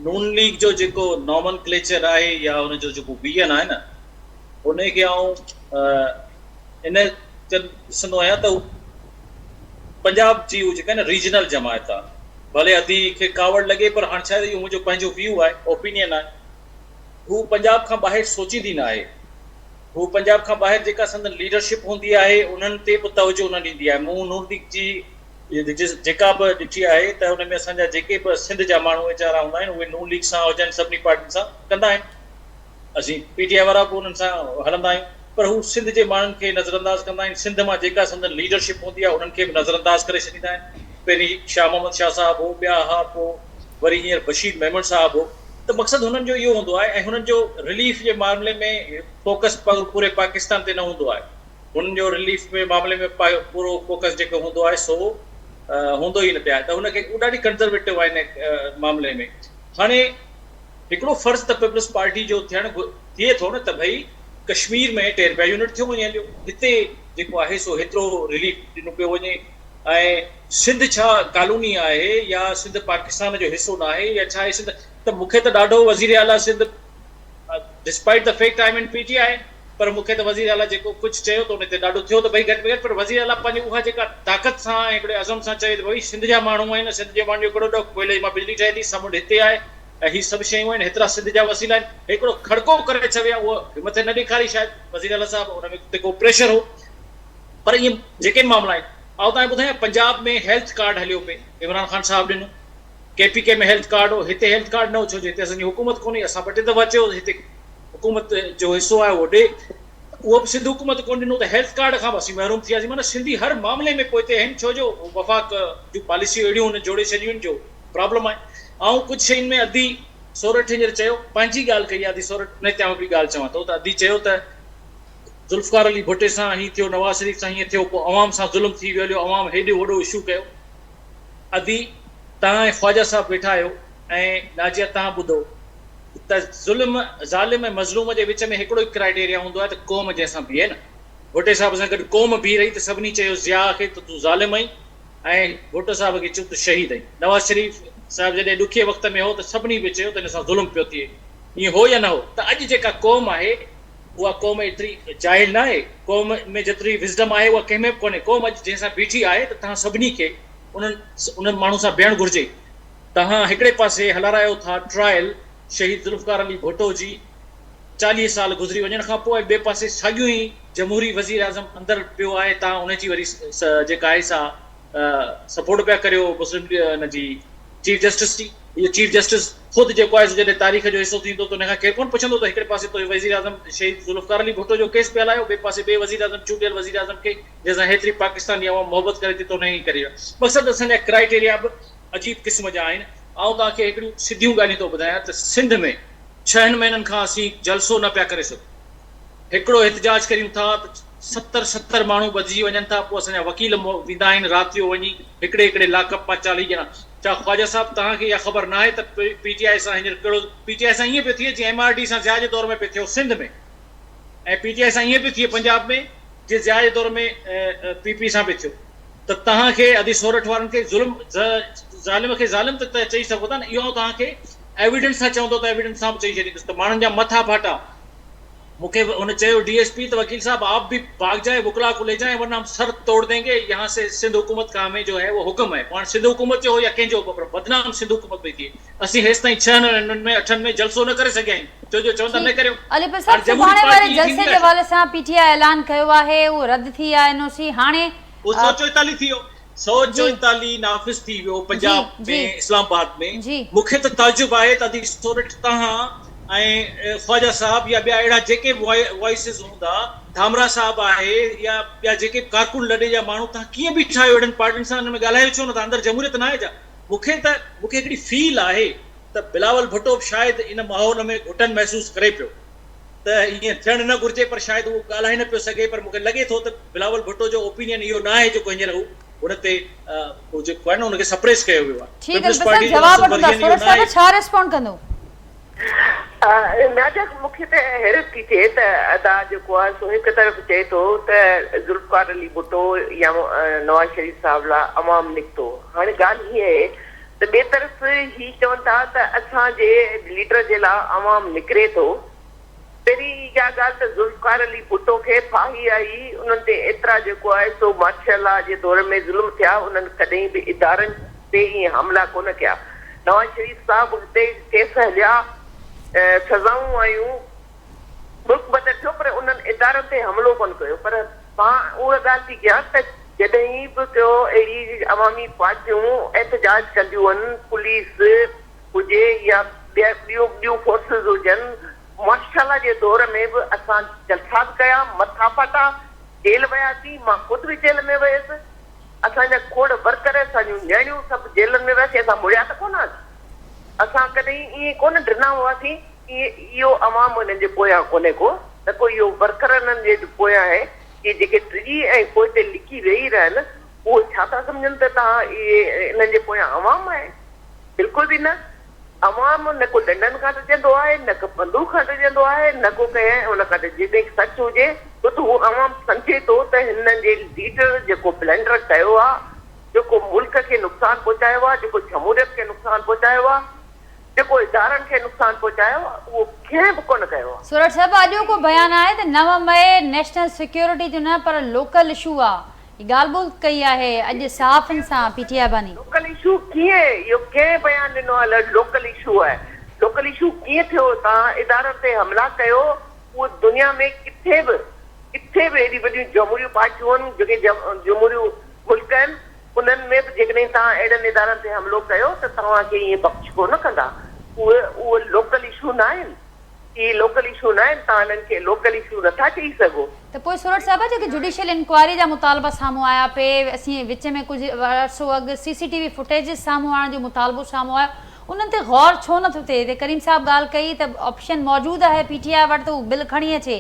نون ليگ جو جيڪو نامن ڪليچر آهي يا ان جو جيڪو ويزن آهي نه ان کي آئون ان ڏسندو آهيان ته پنجاب جي هو جيڪا نه ريجنل جماعت آ ڀلي ادي کي ڪاوڙ لڳي پر هاڻ ڇا آهي اهو منهنجو پنهنجو ويو آهي اوپينين آهي هو پنجاب کان ٻاهر سوچيندي نه آهي هو پنجاب کان ٻاهر جيڪا سندن ليڊرشپ هوندي آهي انهن تي به توجه نه ڏيندي آهي مون نون ليگ جي جيڪا به ڏٺي آهي ته ان ۾ اسان جا جيڪي به سنڌ جا ماڻهو ويچارا هوندا آهن اهي نون ليگ سان هجن سڀني پارٽين سان ڪندا آهن اسين پي ٽي آء وارا به انهن سان هلندا آهيون پر هو سنڌ جي ماڻهن کي نظرانداز ڪندا آهن، سنڌ مان جيڪا سندن ليڊرشپ هوندي آهي انهن کي به نظرانداز ڪري ڇڏيندا آهن، پهرين شاهه محمد شاهه صاحب هو، ٻيا ها، پوء وري هينئر بشير ميمڻ صاحب هو ته مقصد هنن جو اهو هوندو آهي ۽ هنن جو رليف جي معاملي ۾ فوڪس پوري پاڪستان تي نه هوندو آهي، هنن جو رليف ۾ معاملي ۾ پورو فوڪس جيڪو هوندو آهي سو هوندو ئي نه تي آهي ته هن کي هو ڏاڍي ڪنزرويٽو آهن معاملي ۾ هاڻي. هڪڙو فرض ته پيپلز پارٽي جو ٿيڻ ٿئي ٿو نه ته ڀئي ڪشمير ۾ ٽي رپيا يونٽ ٿيو وڃي هليو هتي جيڪو آهي سو هيترو رليف ڏنو پيو وڃي ۽ سنڌ ڇا ڪالوني آهي يا سنڌ پاڪستان جو حصو ناهي يا ڇا آهي سنڌ ته مون کي ته ڏاڍو وزير اعليٰ Sindh despite the fact I am in P T I پر مون کي ته وزير اعليٰ جيڪو ڪجهه چيو ته ان تي ڏاڍو ٿيو ته ڀئي گهٽ ۾ گهٽ پر وزير اعليٰ پنهنجي اها جيڪا طاقت سان ۽ هڪڙي عزم سان چيو ته ڀئي سنڌ جا ماڻهو آهن سنڌ جي ماڻهن جو ڪهڙو ڏک ڪوئلي مان بجلي ٺهي ٿي سمنڊ هتي آهي ۽ هي سڀ شيون آهن هيترا سنڌ جا وسيلا آهن هڪڙو کڙڪو ڪري ڇوي ها اهو همٿ نه ڏيکاري شايد وزير اعليٰ صاحب ان ۾ تي ڪو پريشر هو پر اهي جيڪي به معاملا آهن آئون توهان کي ٻڌايان پنجاب ۾ هيلٿ ڪارڊ هليو پئي عمران خان صاحب ڏنو ڪي پي ڪي ۾ هيلٿ ڪارڊ هو هتي هيلٿ ڪارڊ نه هو ڇو جو هتي اسان جي حڪومت ڪونهي اسان ٻه ٽي دفعا چيو هتي حڪومت جو حصو آهي اهو ڏي اهو به سنڌ حڪومت ڪونه ڏنو ته هيلٿ ڪارڊ کان به اسين محروم ٿي وياسين معنيٰ سنڌي هر معاملي ۾ پوئتي آهن ڇو جو وفاق جون پاليسيون اهڙيون هن جوڙي ڇڏيون آهن جو پرابلم آهي آئون ڪجهه شين ۾ ادي سورٺ هينئر چيو پنهنجي ڳالهه ڪئي آهي ادي سورٺ ان تي آئون هڪڙي ڳالهه چوان ٿو ته ادي چيو ته ذوالفقار علي ڀٽي سان هيئن ٿيو نواز شريف سان هيئن ٿيو پوء عوام سان ظلم ٿي ويو هليو عوام هيڏو وڏو اشو ڪيو ادي توهان ۽ خواجه صاحب ويٺا آهيو ۽ ناجيه توهان ٻڌو ته ظلم ظالم ۽ مظلوم جي وچ ۾ هڪڙو ئي ڪرائيٽيريا هوندو آهي ته قوم جنهن سان بيهي نه. ڀٽي صاحب سان گڏ قوم بيهي رهي ته سڀني چيو ضياء کي ته تون ظالم آهين ۽ ڀٽو صاحب کي چيو تون شهيد آهين. نواز شريف صاحب جڏهن ڏکئي وقت ۾ هو ته سڀني به چيو ته هن سان ظلم پيو ٿئي. ائين هو يا نه هو؟ ته اڄ جيڪا قوم آهي اها قوم ايتري جاهل ناهي، قوم ۾ جيتري وزڊم آهي اها ڪنهن ۾ به ڪونهي، قوم اڄ جنهن سان بيٺي آهي ته توهان سڀني کي انهن انهن ماڻهن سان بيهڻ گهرجي. توهان هڪڙي پاسي هلارايو ٿا ٽرائل شهيد ذوالفقار علي ڀٽو جي 40 سال گذري وڃڻ کان پوء ۽ ٻئي پاسي ساڳيون ئي جمهوري وزيراعظم اندر پيو آهي توهان ان جي وري جيڪا آهي سا سپورٽ پيا ڪريو مسلم ان جي چيف جسٽس جي. اهو چيف جسٽس خود جيڪو آهي سو جڏهن تاريخ جو حصو ٿيندو ته ان کان ڪير ڪونه پڇندو ته هڪڙي پاسي تو وزيراعظم شهيد ذوالفقار علي ڀٽو جو ڪيس پيا هلايو ٻئي پاسي ٻئي وزيراعظم چونڊيل وزيراعظم کي جنهن سان هيتري پاڪستاني عوام محبت ڪري ٿي ته ان کي ڪري مقصد اسان جا ڪرائيٽيريا به عجيب قسم جا آهن. آئون توهان کي هڪڙيون سڌيون ڳالهيون ٿو ٻڌايان ته سنڌ ۾ ڇهن مهينن کان اسين جلسو نه پيا ڪري سگهون. هڪڙو احتجاج ڪريون ٿا ته ستر ستر ماڻهو ٻڌجي وڃن ٿا پوء اسان جا وڪيل ويندا آهن رات جو وڃي هڪڙي هڪڙي لاڪ اپ مان 40 ڄڻا. ڇا خواجه صاحب توهان کي اها خبر ناهي ته پي ٽي آء سان هينئر ڪهڙو پي ٽي آء سان ائين پيو ٿئي جيئن ايم آر ڊي سان ضياء جي دور ۾ پيو ٿيو سنڌ ۾ ۽ پي ٽي آء سان ائين پيو ٿئي پنجاب ۾ جيئن ضياء جي دور ۾ پي پي سان پيو ٿيو ته توهان کي ادي سورٺ وارن کي ظلم ظالم کي ظالم ته چئي سگهو ٿا نه اهو آئون توهان کي ايويڊنس سان چوندو ته ايويڊنس سان به چئي ڇڏيندس ته ماڻهن جا مٿا ڦاٽا مون کي هن چيو ڊي ايس پي ته وڪيل صاحب آپ ڀي ڀاگ جائي وڪلا ڪو لي جائين ورنه هم سر توڙ دين گي يهان سي سنڌ حڪومت کا همين جو هي وو حڪم هي پوء هاڻ سنڌ حڪومت جو هو يا ڪنهن جو هو پر بدنام سنڌ حڪومت پئي ٿئي اسين هيستائين ڇهن انهن ۾ اٺن ۾ جلسو نه ڪري سگهيا آهيون ڇو جو چون ٿا نه ٺيڪ ڪريو علي پير صاحب هاڻ جمهوري سڀاڻي واري پارٽي ئي ٿيندي جلسي نه جي حوالي سان پي ٽي آء اعلان ڪيو آهي اهو رد ٿي يا اين او سي هاڻي اهو 144 ٿي ويو. 144 نافذ ٿي ويو پنجاب ۾ اسلام آباد ۾ مون کي ته تعجب آهي ته ادي سورٺ توهان ۽ خواجه صاحب يا ٻيا اهڙا جيڪي به وائسز هوندا ڌامرا صاحب آهي يا ٻيا جيڪي به ڪارڪن لڏي جا ماڻهو توهان ڪيئن بيٺا آهيو اهڙن پارٽين سان انهن ۾ ڳالهايو ڇو نٿا اندر جمهوريت ناهي ڇا مون کي ته مون کي هڪڙي فيل آهي ته بلاول ڀٽو به شايد ان ماحول ۾ گهٽن محسوس ڪري پيو ته ائين ٿيڻ نه گهرجي پر شايد اهو ڳالهائي نه پيو سگهي پر مون کي لڳي ٿو ته بلاول ڀٽو جو اوپينين اهو نه آهي جيڪو هينئر هو ان تي هو جيڪو آهي نه ان کي سپريس ڪيو ويو آهي. ٺيڪ پيپلز البته پارٽي جو جواب اصل وٺون ٿا ورجن اهو سورٺ نه صاحب آهي. ڇا ريسپونڊ ڪندو؟ ناجا مون کي ته حيرت ٿي ٿئي ته ادا جيڪو آهي سو هڪ طرف چئي ٿو ته ذوالفقار علي ڀٽو يا نواز شريف صاحب لاء عوام نڪتو هاڻي ڳالهه هيئن آهي ته ٻئي طرف هي چون ٿا ته اسان جي ليڊر جي لاء عوام نڪري ٿو. پهرين اها ڳالهه ته ذوالفقار علي ڀٽو کي ڦاهي آئي، انهن تي ايترا جيڪو آهي سو مارشل لا جي دور ۾ ظلم ٿيا، انهن ڪڏهن به ادارن تي ائين حملا ڪونه ڪيا. نواز شريف صاحب تي ڪيس هليا، سزائون آيون، ملڪ بدر ٿيو پر انهن ادارن تي حملو ڪونه ڪيو. پر مان اها ڳالهه ٿي ڪيان ته جڏهن به ڪو اهڙي عوامي پارٽيون احتجاج ڪنديون آهن، پوليس هجي يا ٻيون ٻيون فورسز هجن، مارشل لا جي دور ۾ به اسان جلسا به ڪيا، مٿا ڦاٽا، جيل وياسين، مان خود به جيل ۾ ويس، اسان جا کوڙ ورڪر، اسان جون نياڻيون سڀ جيلن ۾ وياسين، اسان مڙيا ته ڪونه هئاسين، اسان ڪڏهن ائين ڪونه ڊنا هئاسين. اهو عوام انهن جي پويان ڪونهي ڪو، نه ڪو اهو ورڪر انهن جي پويان آهي. اهي جيڪي ڊڄي ۽ پوئتي لڪي ويهي رهن، اهو ڇا ٿا سمجهن ته توهان اهي انهن جي پويان عوام آهي؟ بلڪل به نه. عوام نه ڪو ڏنڊن کان ڊڄندو آهي، نه ڪو بندوق کان ڊڄندو آهي، نه ڪو ڪنهن ان کان ڊڄي. جڏهن سچ هجي ڇو ته هو عوام سمجهي ٿو ته هنن جي ليڊر جيڪو بلنڊر ڪيو آهي، جيڪو ملڪ کي نقصان پهچايو آهي، جيڪو جمهوريت کي نقصان پهچايو آهي، جيڪو ادارن کي نقصان پهچايو آهي، اهو ڪنهن به ڪونه ڪيو آهي. سورٺ صاحب اڄوڪو بيان آهي ته 9 مئي نيشنل سيڪيورٽي جو نه پر لوڪل اشو آهي، هي ڳالهه ٻولهه ڪئي آهي اڄ صحافين سان پي ٽي آء باني. لوڪل اشو ڪيئن اهو ڪنهن بيان ڏنو آهي لوڪل اشو آهي لوڪل اشو ڪيئن ٿيو توهان ادارن تي حملا ڪيو اهو دنيا ۾ ڪٿي به ڪٿي به ايڏي وڏيون جمهوريون پارٽيون آهن جيڪي جمهوريون ملڪ آهن انهن ۾ به جيڪڏهن توهان اهڙن ادارن تي حملو ڪيو ته توهان کي ائين بخش ڪونه ڪندا اهي اهي لوڪل اشو ناهن. اهي لوڪل اشو ناهن، توهان انهن کي لوڪل اشو نٿا چئي سگهو. ته پوء سورٺ صاحب جيڪي جڊيشل انڪوائري جا مطالبا سامهون آيا پي اسين وچ ۾ ڪجهه عرصو اڳ سي سي ٽي وي فوٽيجز سامهون آڻڻ جو مطالبو سامهون آيو انهن تي غور ڇو نٿو ٿئي هتي ڪريم صاحب ڳالهه ڪئي ته آپشن موجود آهي پي ٽي آء وٽ ته هو بل کڻي اچي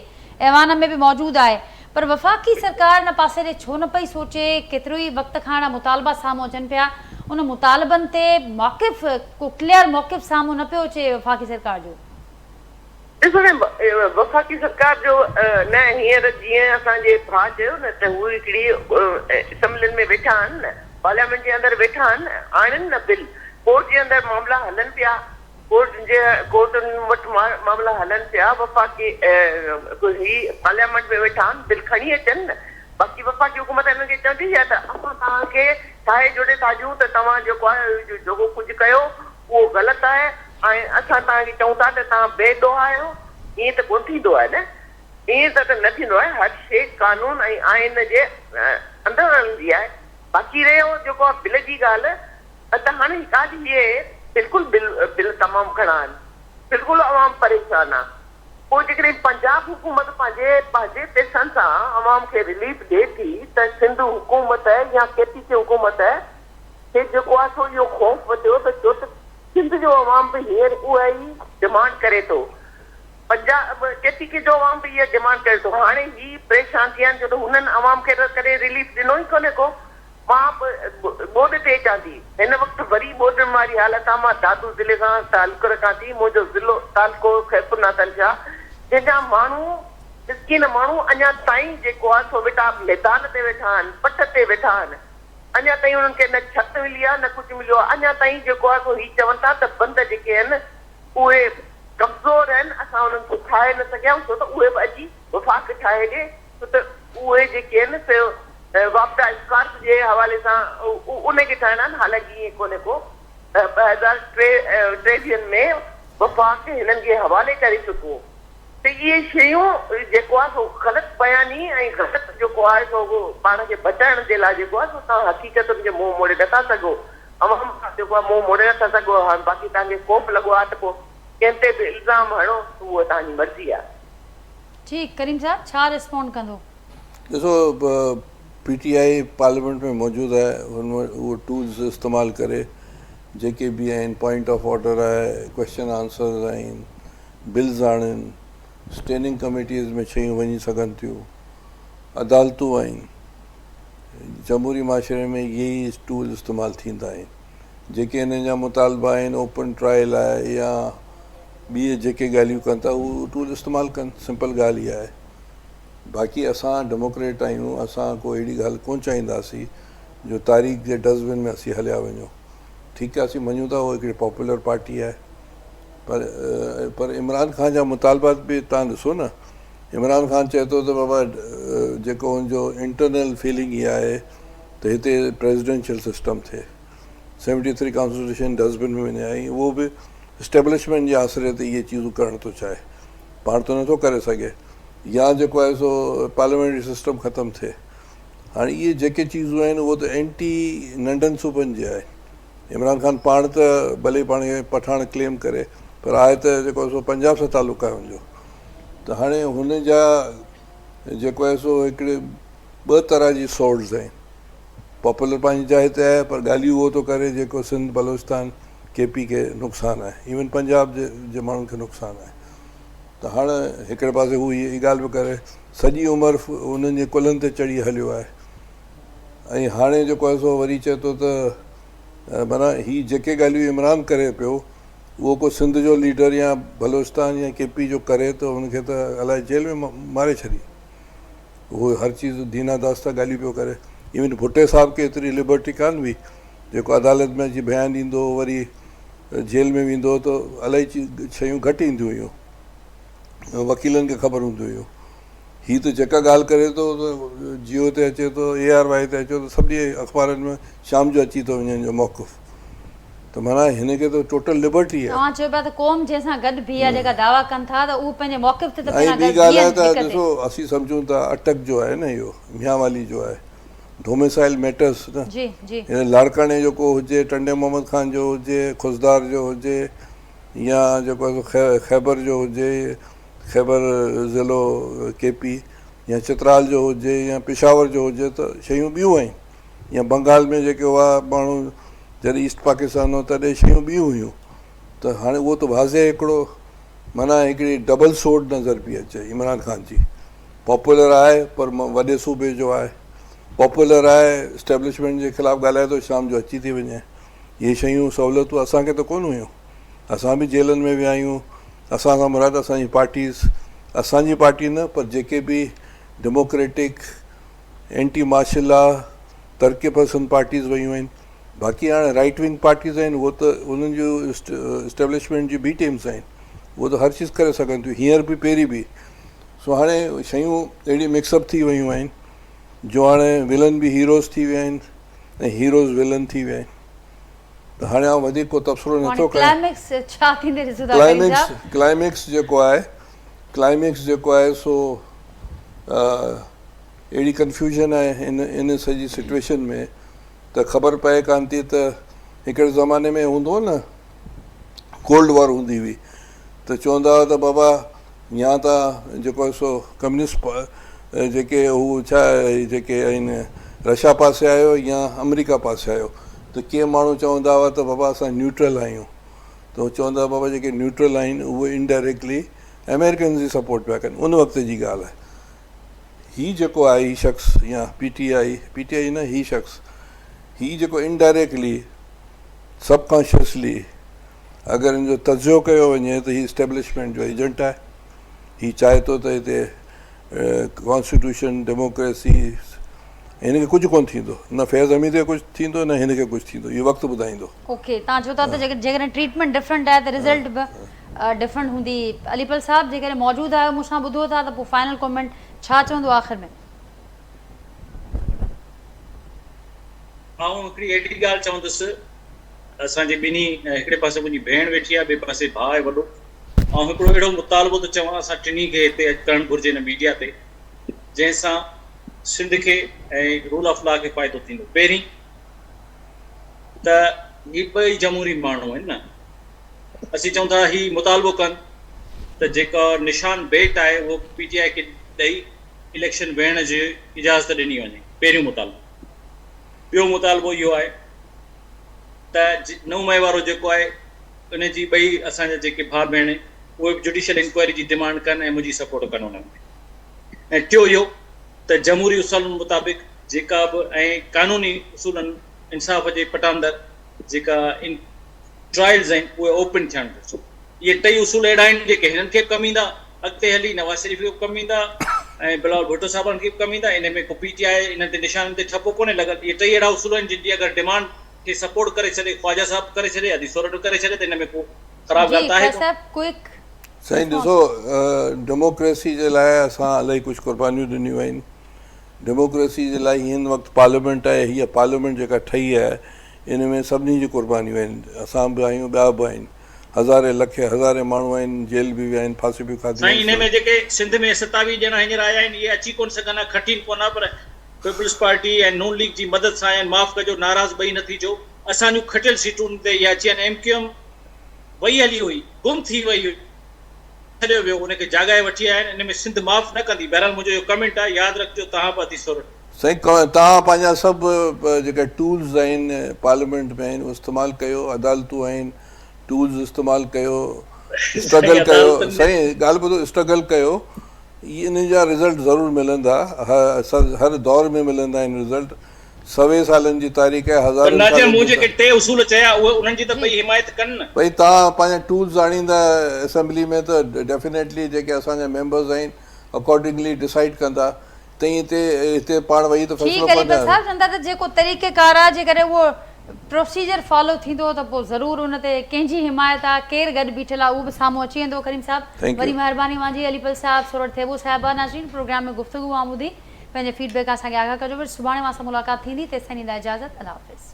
ايوان ۾ به موجود آهي پر وفاقي سرڪار ان پاسي ڏي ڇو نه پئي سوچي ڪيترو ئي وقت کان اهڙا مطالبا سامهون اچن پيا ان مطالبن تي موقف ڪو ڪليئر موقف سامهون نه پيو اچي وفاقي سرڪار جو. ڏسو نه وفاقي سرڪار جو نه هينئر جيئن اسان جي ڀاء چيو نه ته هو هڪڙي اسيمبلين ۾ ويٺا آهن نه پارليامينٽ جي اندر ويٺا آهن نه آڻين نه بل ڪورٽ جي اندر معاملا هلن پيا ڪورٽ جي ڪورٽن وٽ معاملا هلن پيا وفاقي هي پارليامينٽ ۾ ويٺا آهن بل کڻي اچن نه باقي وفاقي حڪومت هنن کي چوندي يا ته اسان توهان کي ٺاهي جوڙي ٿا ڏيون ته توهان جيڪو آهي جيڪو ڪجهه ڪيو اهو غلط آهي ۽ اسان توهان کي چئون ٿا ته توهان بي ڏوهه آهيو، ائين ته ڪونه ٿيندو آهي نه، ائين ته نه ٿيندو آهي، هر شيء قانون ۽ آئين جي اندر هلندي آهي، باقي رهيو جيڪو آهي بل جي ڳالهه ته هاڻي ڳالهه هيء آهي بلڪل بل بل تمام گهڻا آهن، بلڪل عوام پريشان آهي، پوء جيڪڏهن پنجاب حڪومت پنهنجي پنهنجي پئسن سان عوام کي رليف ڏئي ٿي ته سنڌ حڪومت يا ڪي پي ڪي حڪومت کي جيڪو آهي سو اهو خوف وڌيو ته ڇو ته سنڌ جو عوام به هينئر اها ئي ڊمانڊ ڪري ٿو پنجاب ڪي پي ڪي جو عوام به اها ڊمانڊ ڪري ٿو هاڻي هي پريشان ٿي ويا آهن ڇو ته هنن عوام کي ته ڪڏهن رليف ڏنو ئي ڪونهي ڪو مان به ٻوڏ تي اچان ٿي هن وقت وري ٻوڏ واري حالت آهي مان دادو ضلعي سان تعلق رکان ٿي منهنجو ضلعو تعلقو خيرپور ناٿن شاهه جنهن جا ماڻهو مسڪين ماڻهو اڃا تائين جيڪو آهي سو ويٺا ميدان تي ويٺا آهن پٽ تي ويٺا آهن اڃا تائين انهن کي نه ڇت ملي آهي نه ڪجهه مليو آهي اڃا تائين جيڪو آهي سو هي چون ٿا ته بند جيڪي آهن اهي ڪمزور آهن اسان انهن کي ٺاهي نه سگهيا آهيون ڇو ته اهي به اچي وفاق ٺاهي ڏي ڇو ته اهي جيڪي آهن سي واپڊا اسڪارپ جي حوالي سان ان کي ٺاهڻا آهن حالانڪه ائين ڪونهي ڪو 2023 ۾ وفاق هنن جي حوالي ڪري چڪو ته اهي شيون جيڪو آهي سو غلط بياني ۽ غلط جيڪو آهي سو پاڻ کي بچائڻ جي لاء جيڪو آهي سو توهان حقيقتن کي منهن موڙي نٿا سگهو عوام کان جيڪو آهي منهن موڙي نٿا سگهو هاڻ باقي توهان کي خوف لڳو آهي ته پوء ڪنهن تي به الزام هڻو ته اهو توهان جي مرضي آهي. ٺيڪ ڪريم صاحب ڇا ريسپونڊ ڪندو. ڏسو پي ٽي I parliament ۾ موجود آهي هن وٽ اهو ٽولز استعمال ڪري جيڪي به آهن پوائنٽ آف آرڊر آهي ڪويشچن آنسرز آهن بلز آڻين، اسٽينڊنگ ڪميٽيز ۾ شيون وڃي سگهن ٿيون، عدالتون آهن، جمهوري معاشري ۾ اهي ئي ٽول استعمال ٿيندا آهن، جيڪي انهن جا مطالبا آهن اوپن ٽرائل آهي يا ٻي جيڪي ڳالهيون ڪن ٿا اهو ٽول استعمال ڪن سمپل ڳالهه اها آهي باقي اسان ڊيموڪريٽ آهيون اسان ڪو اهڙي ڳالهه ڪونه چاهينداسين جو تاريخ جي ڊسٽبن ۾ اسين هليا وڃون ٺيڪ آهي اسين مڃون ٿا اهو هڪڙي پاپولر پارٽي آهي پر پر عمران خان جا مطالبات به تان ڏسو نه عمران خان چئي ٿو ته بابا جيڪو ان جو انٽرنل فيلنگ اها آهي ته هتي پريزيڊنشل سسٽم ٿئي 73 ڪانسٽيٽيوشن ڊسٽبن ۾ وڃي ۽ اهو به اسٽيبلشمينٽ جي آسري تي اهي چيزون ڪرڻ ٿو چاهي پاڻ ته نٿو ڪري سگهي يا جيڪو آهي سو پارليامينٽري سسٽم ختم ٿئي هاڻي اهي جيڪي چيزون آهن اهو ته اينٽي ننڍن صوبن جي آهي عمران خان پاڻ ته ڀلي پاڻ کي پٺاڻ ڪليم ڪري پر آهي ته جيڪو سو پنجاب سان تعلق آهي هن جو ته هاڻي هن جا جيڪو آهي سو هڪڙي ٻه طرح جي سورڊز آهن پاپولر پنهنجي جاء تي آهي پر ڳالهيون اهو ٿو ڪري جيڪو سنڌ بلوچستان ڪي پي کي نقصان آهي ايون پنجاب جي جي ماڻهن کي نقصان آهي ته هاڻ هڪڙي پاسي هو هيء ڳالهه به ڪري سڄي عمر انهن جي ڪلهن تي چڙهي هليو آهي ۽ هاڻي جيڪو آهي سو وري چئي ٿو ته معنيٰ هي جيڪي ڳالهيون عمران ڪري پيو اهو ڪو سنڌ جو ليڊر يا بلوچستان يا ڪي پي جو ڪري ته ان کي ته الائي جيل ۾ ماري ڇڏي. هو هر چيز دينا داستا ڳالهيون پيو ڪري. ايون ڀٽي صاحب کي ايتري لبرٽي ڪانه هئي جيڪو عدالت ۾ اچي بيان ڏيندو هو وري جيل ۾ ويندو هو ته الائي شيون گهٽ اينديون هيون وڪيلن کي خبر هونديون هيون. هي ته جيڪا ڳالهه ڪري ٿو ته جيو تي اچي ٿو اي آر وائي تي اچي ٿو سڀني اخبارن ۾ شام جو اچي ٿو وڃي هن جو موقف ته معنيٰ هن کي ته ٽوٽل لبرٽي آهي. توهان چئو پيا ته قوم جنهن سان گڏ بيهي آهي جيڪا دعويٰ ڪن ٿا ته اهو پنهنجي موقف تي ته ۽ پنهنجا ٻي گڏ ڳالهه آهي بيهن ته هڪ تي. ڏسو اسين سمجهون ٿا اٽڪ جو آهي نه اهو ميانوالي جو آهي ڊوميسائل ميٽرس نه جي جي. هن لاڙڪاڻي جو ڪو هجي ٽنڊي محمد خان جو هجي خضدار جو هجي يا جيڪو آهي سو خيبر جو هجي خيبر ضلعو ڪي پي يا چترال جو هجي يا پشاور جو هجي ته شيون ٻيون آهن يا بنگال ۾ جيڪي هئا ماڻهو جڏهن ايسٽ پاڪستان هو تڏهن شيون ٻيون هيون ته هاڻي اهو ته واضح هڪڙو معنيٰ هڪڙي ڊبل سورڊ نظر پئي اچي عمران خان جي پاپولر آهي پر وڏي صوبي جو آهي پاپولر آهي اسٽيبلشمينٽ جي خلاف ڳالهائي ٿو شام جو اچي ٿي وڃي اهي شيون سهولتون اسان کي ته ڪونه هيون اسان به جيلن ۾ ويا آهيون، اسان سان مراد اسان جي پارٽيز، اسان جي پارٽي نه پر جيڪي به ڊيموڪريٽڪ، اينٽي مارشل لا، ترقي پسند پارٽيز ويون آهن، باقي هاڻي رائيٽ ونگ پارٽيز آهن اهو ته انهن جون اسٽيبلشمينٽ جون بي ٽيمز آهن، اهو ته هر چيز ڪري سگهن ٿيون هينئر به پهرين به، سو هاڻي شيون اهڙي مڪس اپ ٿي ويون آهن جو هاڻي ولن به هيروز ٿي ويا آهن ۽ هيروز ولن ٿي ويا آهن. ته هاڻي آئون وڌيڪ ڪو تبصرو هاڻي نٿو ڪيان. ڪلائميڪس ڇا ٿيندي ڏسون ٿا ڪريم ڪلائميڪس صاحب. ڪلائميڪس جيڪو آهي ڪلائميڪس جيڪو آهي سو اهڙي ڪنفيوزن آهي ان ان سڄي سچويشن ۾ ته خبر پئي ڪانه ٿي ته هڪڙي زماني ۾ هوندو هو نه ڪولڊ وار هوندي هئي ته چوندا هئا ته بابا يا ته جيڪو آهي سو ڪميونسٽ جيڪي هو ڇا جيڪي آهن رشيا پاسي آهيو يا آمريڪا پاسي آهيو ته ڪي ماڻهو چوندا هئا ته بابا اسان نيوٽرل آهيون ته هو چوندا هئا بابا جيڪي نيوٽرل آهن اهي انڊائريڪٽلي آمريڪنز جي سپورٽ پيا ڪن ان وقت جي ڳالهه آهي هي جيڪو آهي هي شخص يا P T I P T I نه هي شخص هي جيڪو انڊائريڪٽلي سب ڪانشسلي اگر ان جو تجزيو ڪيو وڃي ته هي اسٽيبلشمينٽ جو ايجنٽ آهي. هي چاهي ٿو ته هتي ڪانسٽيٽيوشن، ڊيموڪريسي هن کي ڪجهه ڪونه ٿيندو، نه فيض حميد کي ڪجهه ٿيندو نه هن کي ڪجهه ٿيندو، اهو وقت ٻڌائيندو. اوڪي توهان چئو ٿا ته جيڪڏهن ٽريٽمينٽ ڊفرنٽ آهي ته رزلٽ به ڊفرنٽ هوندي. علي پل صاحب جيڪڏهن موجود آهيو مون سان ٻڌو ٿا ته پوء فائنل ڪمينٽ ڇا چوندو آخر ۾. آئون هڪڙي اهڙي ڳالهه چوندس اسان جي ٻنهي هڪڙي پاسي منهنجي ڀيڻ ويٺي آهي ٻئي پاسي ڀاء آهي وڏو آئون هڪڙو اهڙو مطالبو ٿو چوان اسان ٽنهي کي هتي اڄ ڪرڻ گهرجي هن ميڊيا تي جنهن سان سنڌ کي ۽ رول آف لا کي فائدو ٿيندو پهرين ته هي ٻئي جمهوري ماڻهو آهن نه اسين چئون ٿا هي مطالبو ڪن ته جيڪا نشان بيٽ آهي اهو پي ٽي آء کي ڏئي اليڪشن ويهڻ جي اجازت ڏني وڃي پهريون مطالبو ٻيو مطالبو اهو آهي ته نو مئي وارو جيڪو آهي ان جي ٻئي اسان جا جيڪي ڀاء ڀيڻ اهي به جڊيشل انڪوائري جي ڊمانڊ ڪن ۽ منهنجي سپورٽ ڪن انهن ۾ ۽ ٽيو اهو ته جمهوري اصولن مطابق جيڪا به ۽ قانوني اصولن انصاف جي پٽاندر جيڪا ان ٽرائلز آهن اهي اوپن ٿيڻ گهرجن. اهي ٽئي اصول اهڙا آهن جيڪي هنن کي به ڪم ايندا، اڳتي هلي نواز شريف کي به ڪم ايندا ۽ بلاول ڀٽو صاحبن کي به ڪم ايندا، انهن ۾ ڪو پي ٽي آء انهن تي نشانن تي ٺپو ڪونهي لڳل، اهي ٽئي اهڙا اصول آهن جن جي اگر ڊمانڊ کي سپورٽ ڪري ڇڏي خواجه صاحب به ڪري ڇڏي، ادي سورٺ به ڪري ڇڏي ته ان ۾ ڪو خراب جي ڳالهه ته آهي خواجه ڪونه. صاحب ڪوئڪ سائين رسپانس. ڏسو ڊيموڪريسي جي لاء اسان الائي ڪجهه قربانيون ڏنيون آهن، ڊيموڪريسي جي لاء هن وقت پارليامينٽ آهي، هيء پارليامينٽ جيڪا ٺهي آهي ان ۾ سڀني جون قربانيون آهن، اسان به آهيون ٻيا به آهن، هزارين لکين هزارين ماڻهو آهن جيل به ويا آهن ڦاسيون به کاڌيون سائين انهي آهن. ۾ جيڪي سنڌ ۾ 27 ڄڻا هينئر آيا آهن اهي اچي ڪونه سگهن ها کٽين ڪونه ها پر پيپلز پارٽي ۽ نون ليگ جي مدد سان آيا آهن معاف ڪجو ناراض ٻئي نه ٿيجو اسان جون کٽيل سيٽون تي اهي اچي آهن ايم ڪيو ايم وئي هلي هئي گم ٿي وئي هئي ڇڏيو ويو ان کي جاڳائي وٺي آيا آهن ان ۾ سنڌ معاف نه ڪندي بهرحال منهنجو اهو ڪمينٽ آهي ياد رکجو توهان به ادي سورٺ. سائين توهان پنهنجا سڀ جيڪا ٽولز آهن پارليامينٽ ۾ آهن استعمال ڪيو عدالتون آهن ٽولز استعمال ڪيو اسٽرگل ڪيو سائين ڳالهه ٻڌو اسٽرگل ڪيو انهن جا رزلٽ ضرور ملندا هر دور ۾ ملندا آهن رزلٽ. سوين سالن جي تاريخ آهي پر هزارن ناجيه سالن مون جي جيڪي ٽي اصول چيا اهي انهن جي ته پئي حمايت ڪن نه. ڀئي توهان پنهنجا ٽولز آڻيندا اسيمبلي ۾ ته ڊيفينيٽلي جيڪي اسان جا ميمبرز آهن اڪارڊنگلي ڊسائيڊ ڪندا تئين هتي هتي پاڻ ويهي ته فيصلو ٺيڪ علي ڪونه بل صاحب چون ٿا ته جيڪو طريقه ڪار آهي جيڪڏهن اهو پروسيجر فالو ٿيندو ته پوء ضرور ان تي ڪنهن جي حمايت آهي ڪير گڏ بيٺل آهي اهو به سامهون اچي ويندو ڪريم صاحب Thank you. وڏي مهرباني اوهان جي علي پل صاحب سورٺ ٿيٻو صاحبه ناظرين پروگرام ۾ گفتگو اوهان ٻڌي پنهنجي فيڊ بيڪ اسان کي آگاهه ڪجو وري سڀاڻي اوهان سان ملاقات ٿيندي تيستائين ڏيندا اجازت الله حافظ.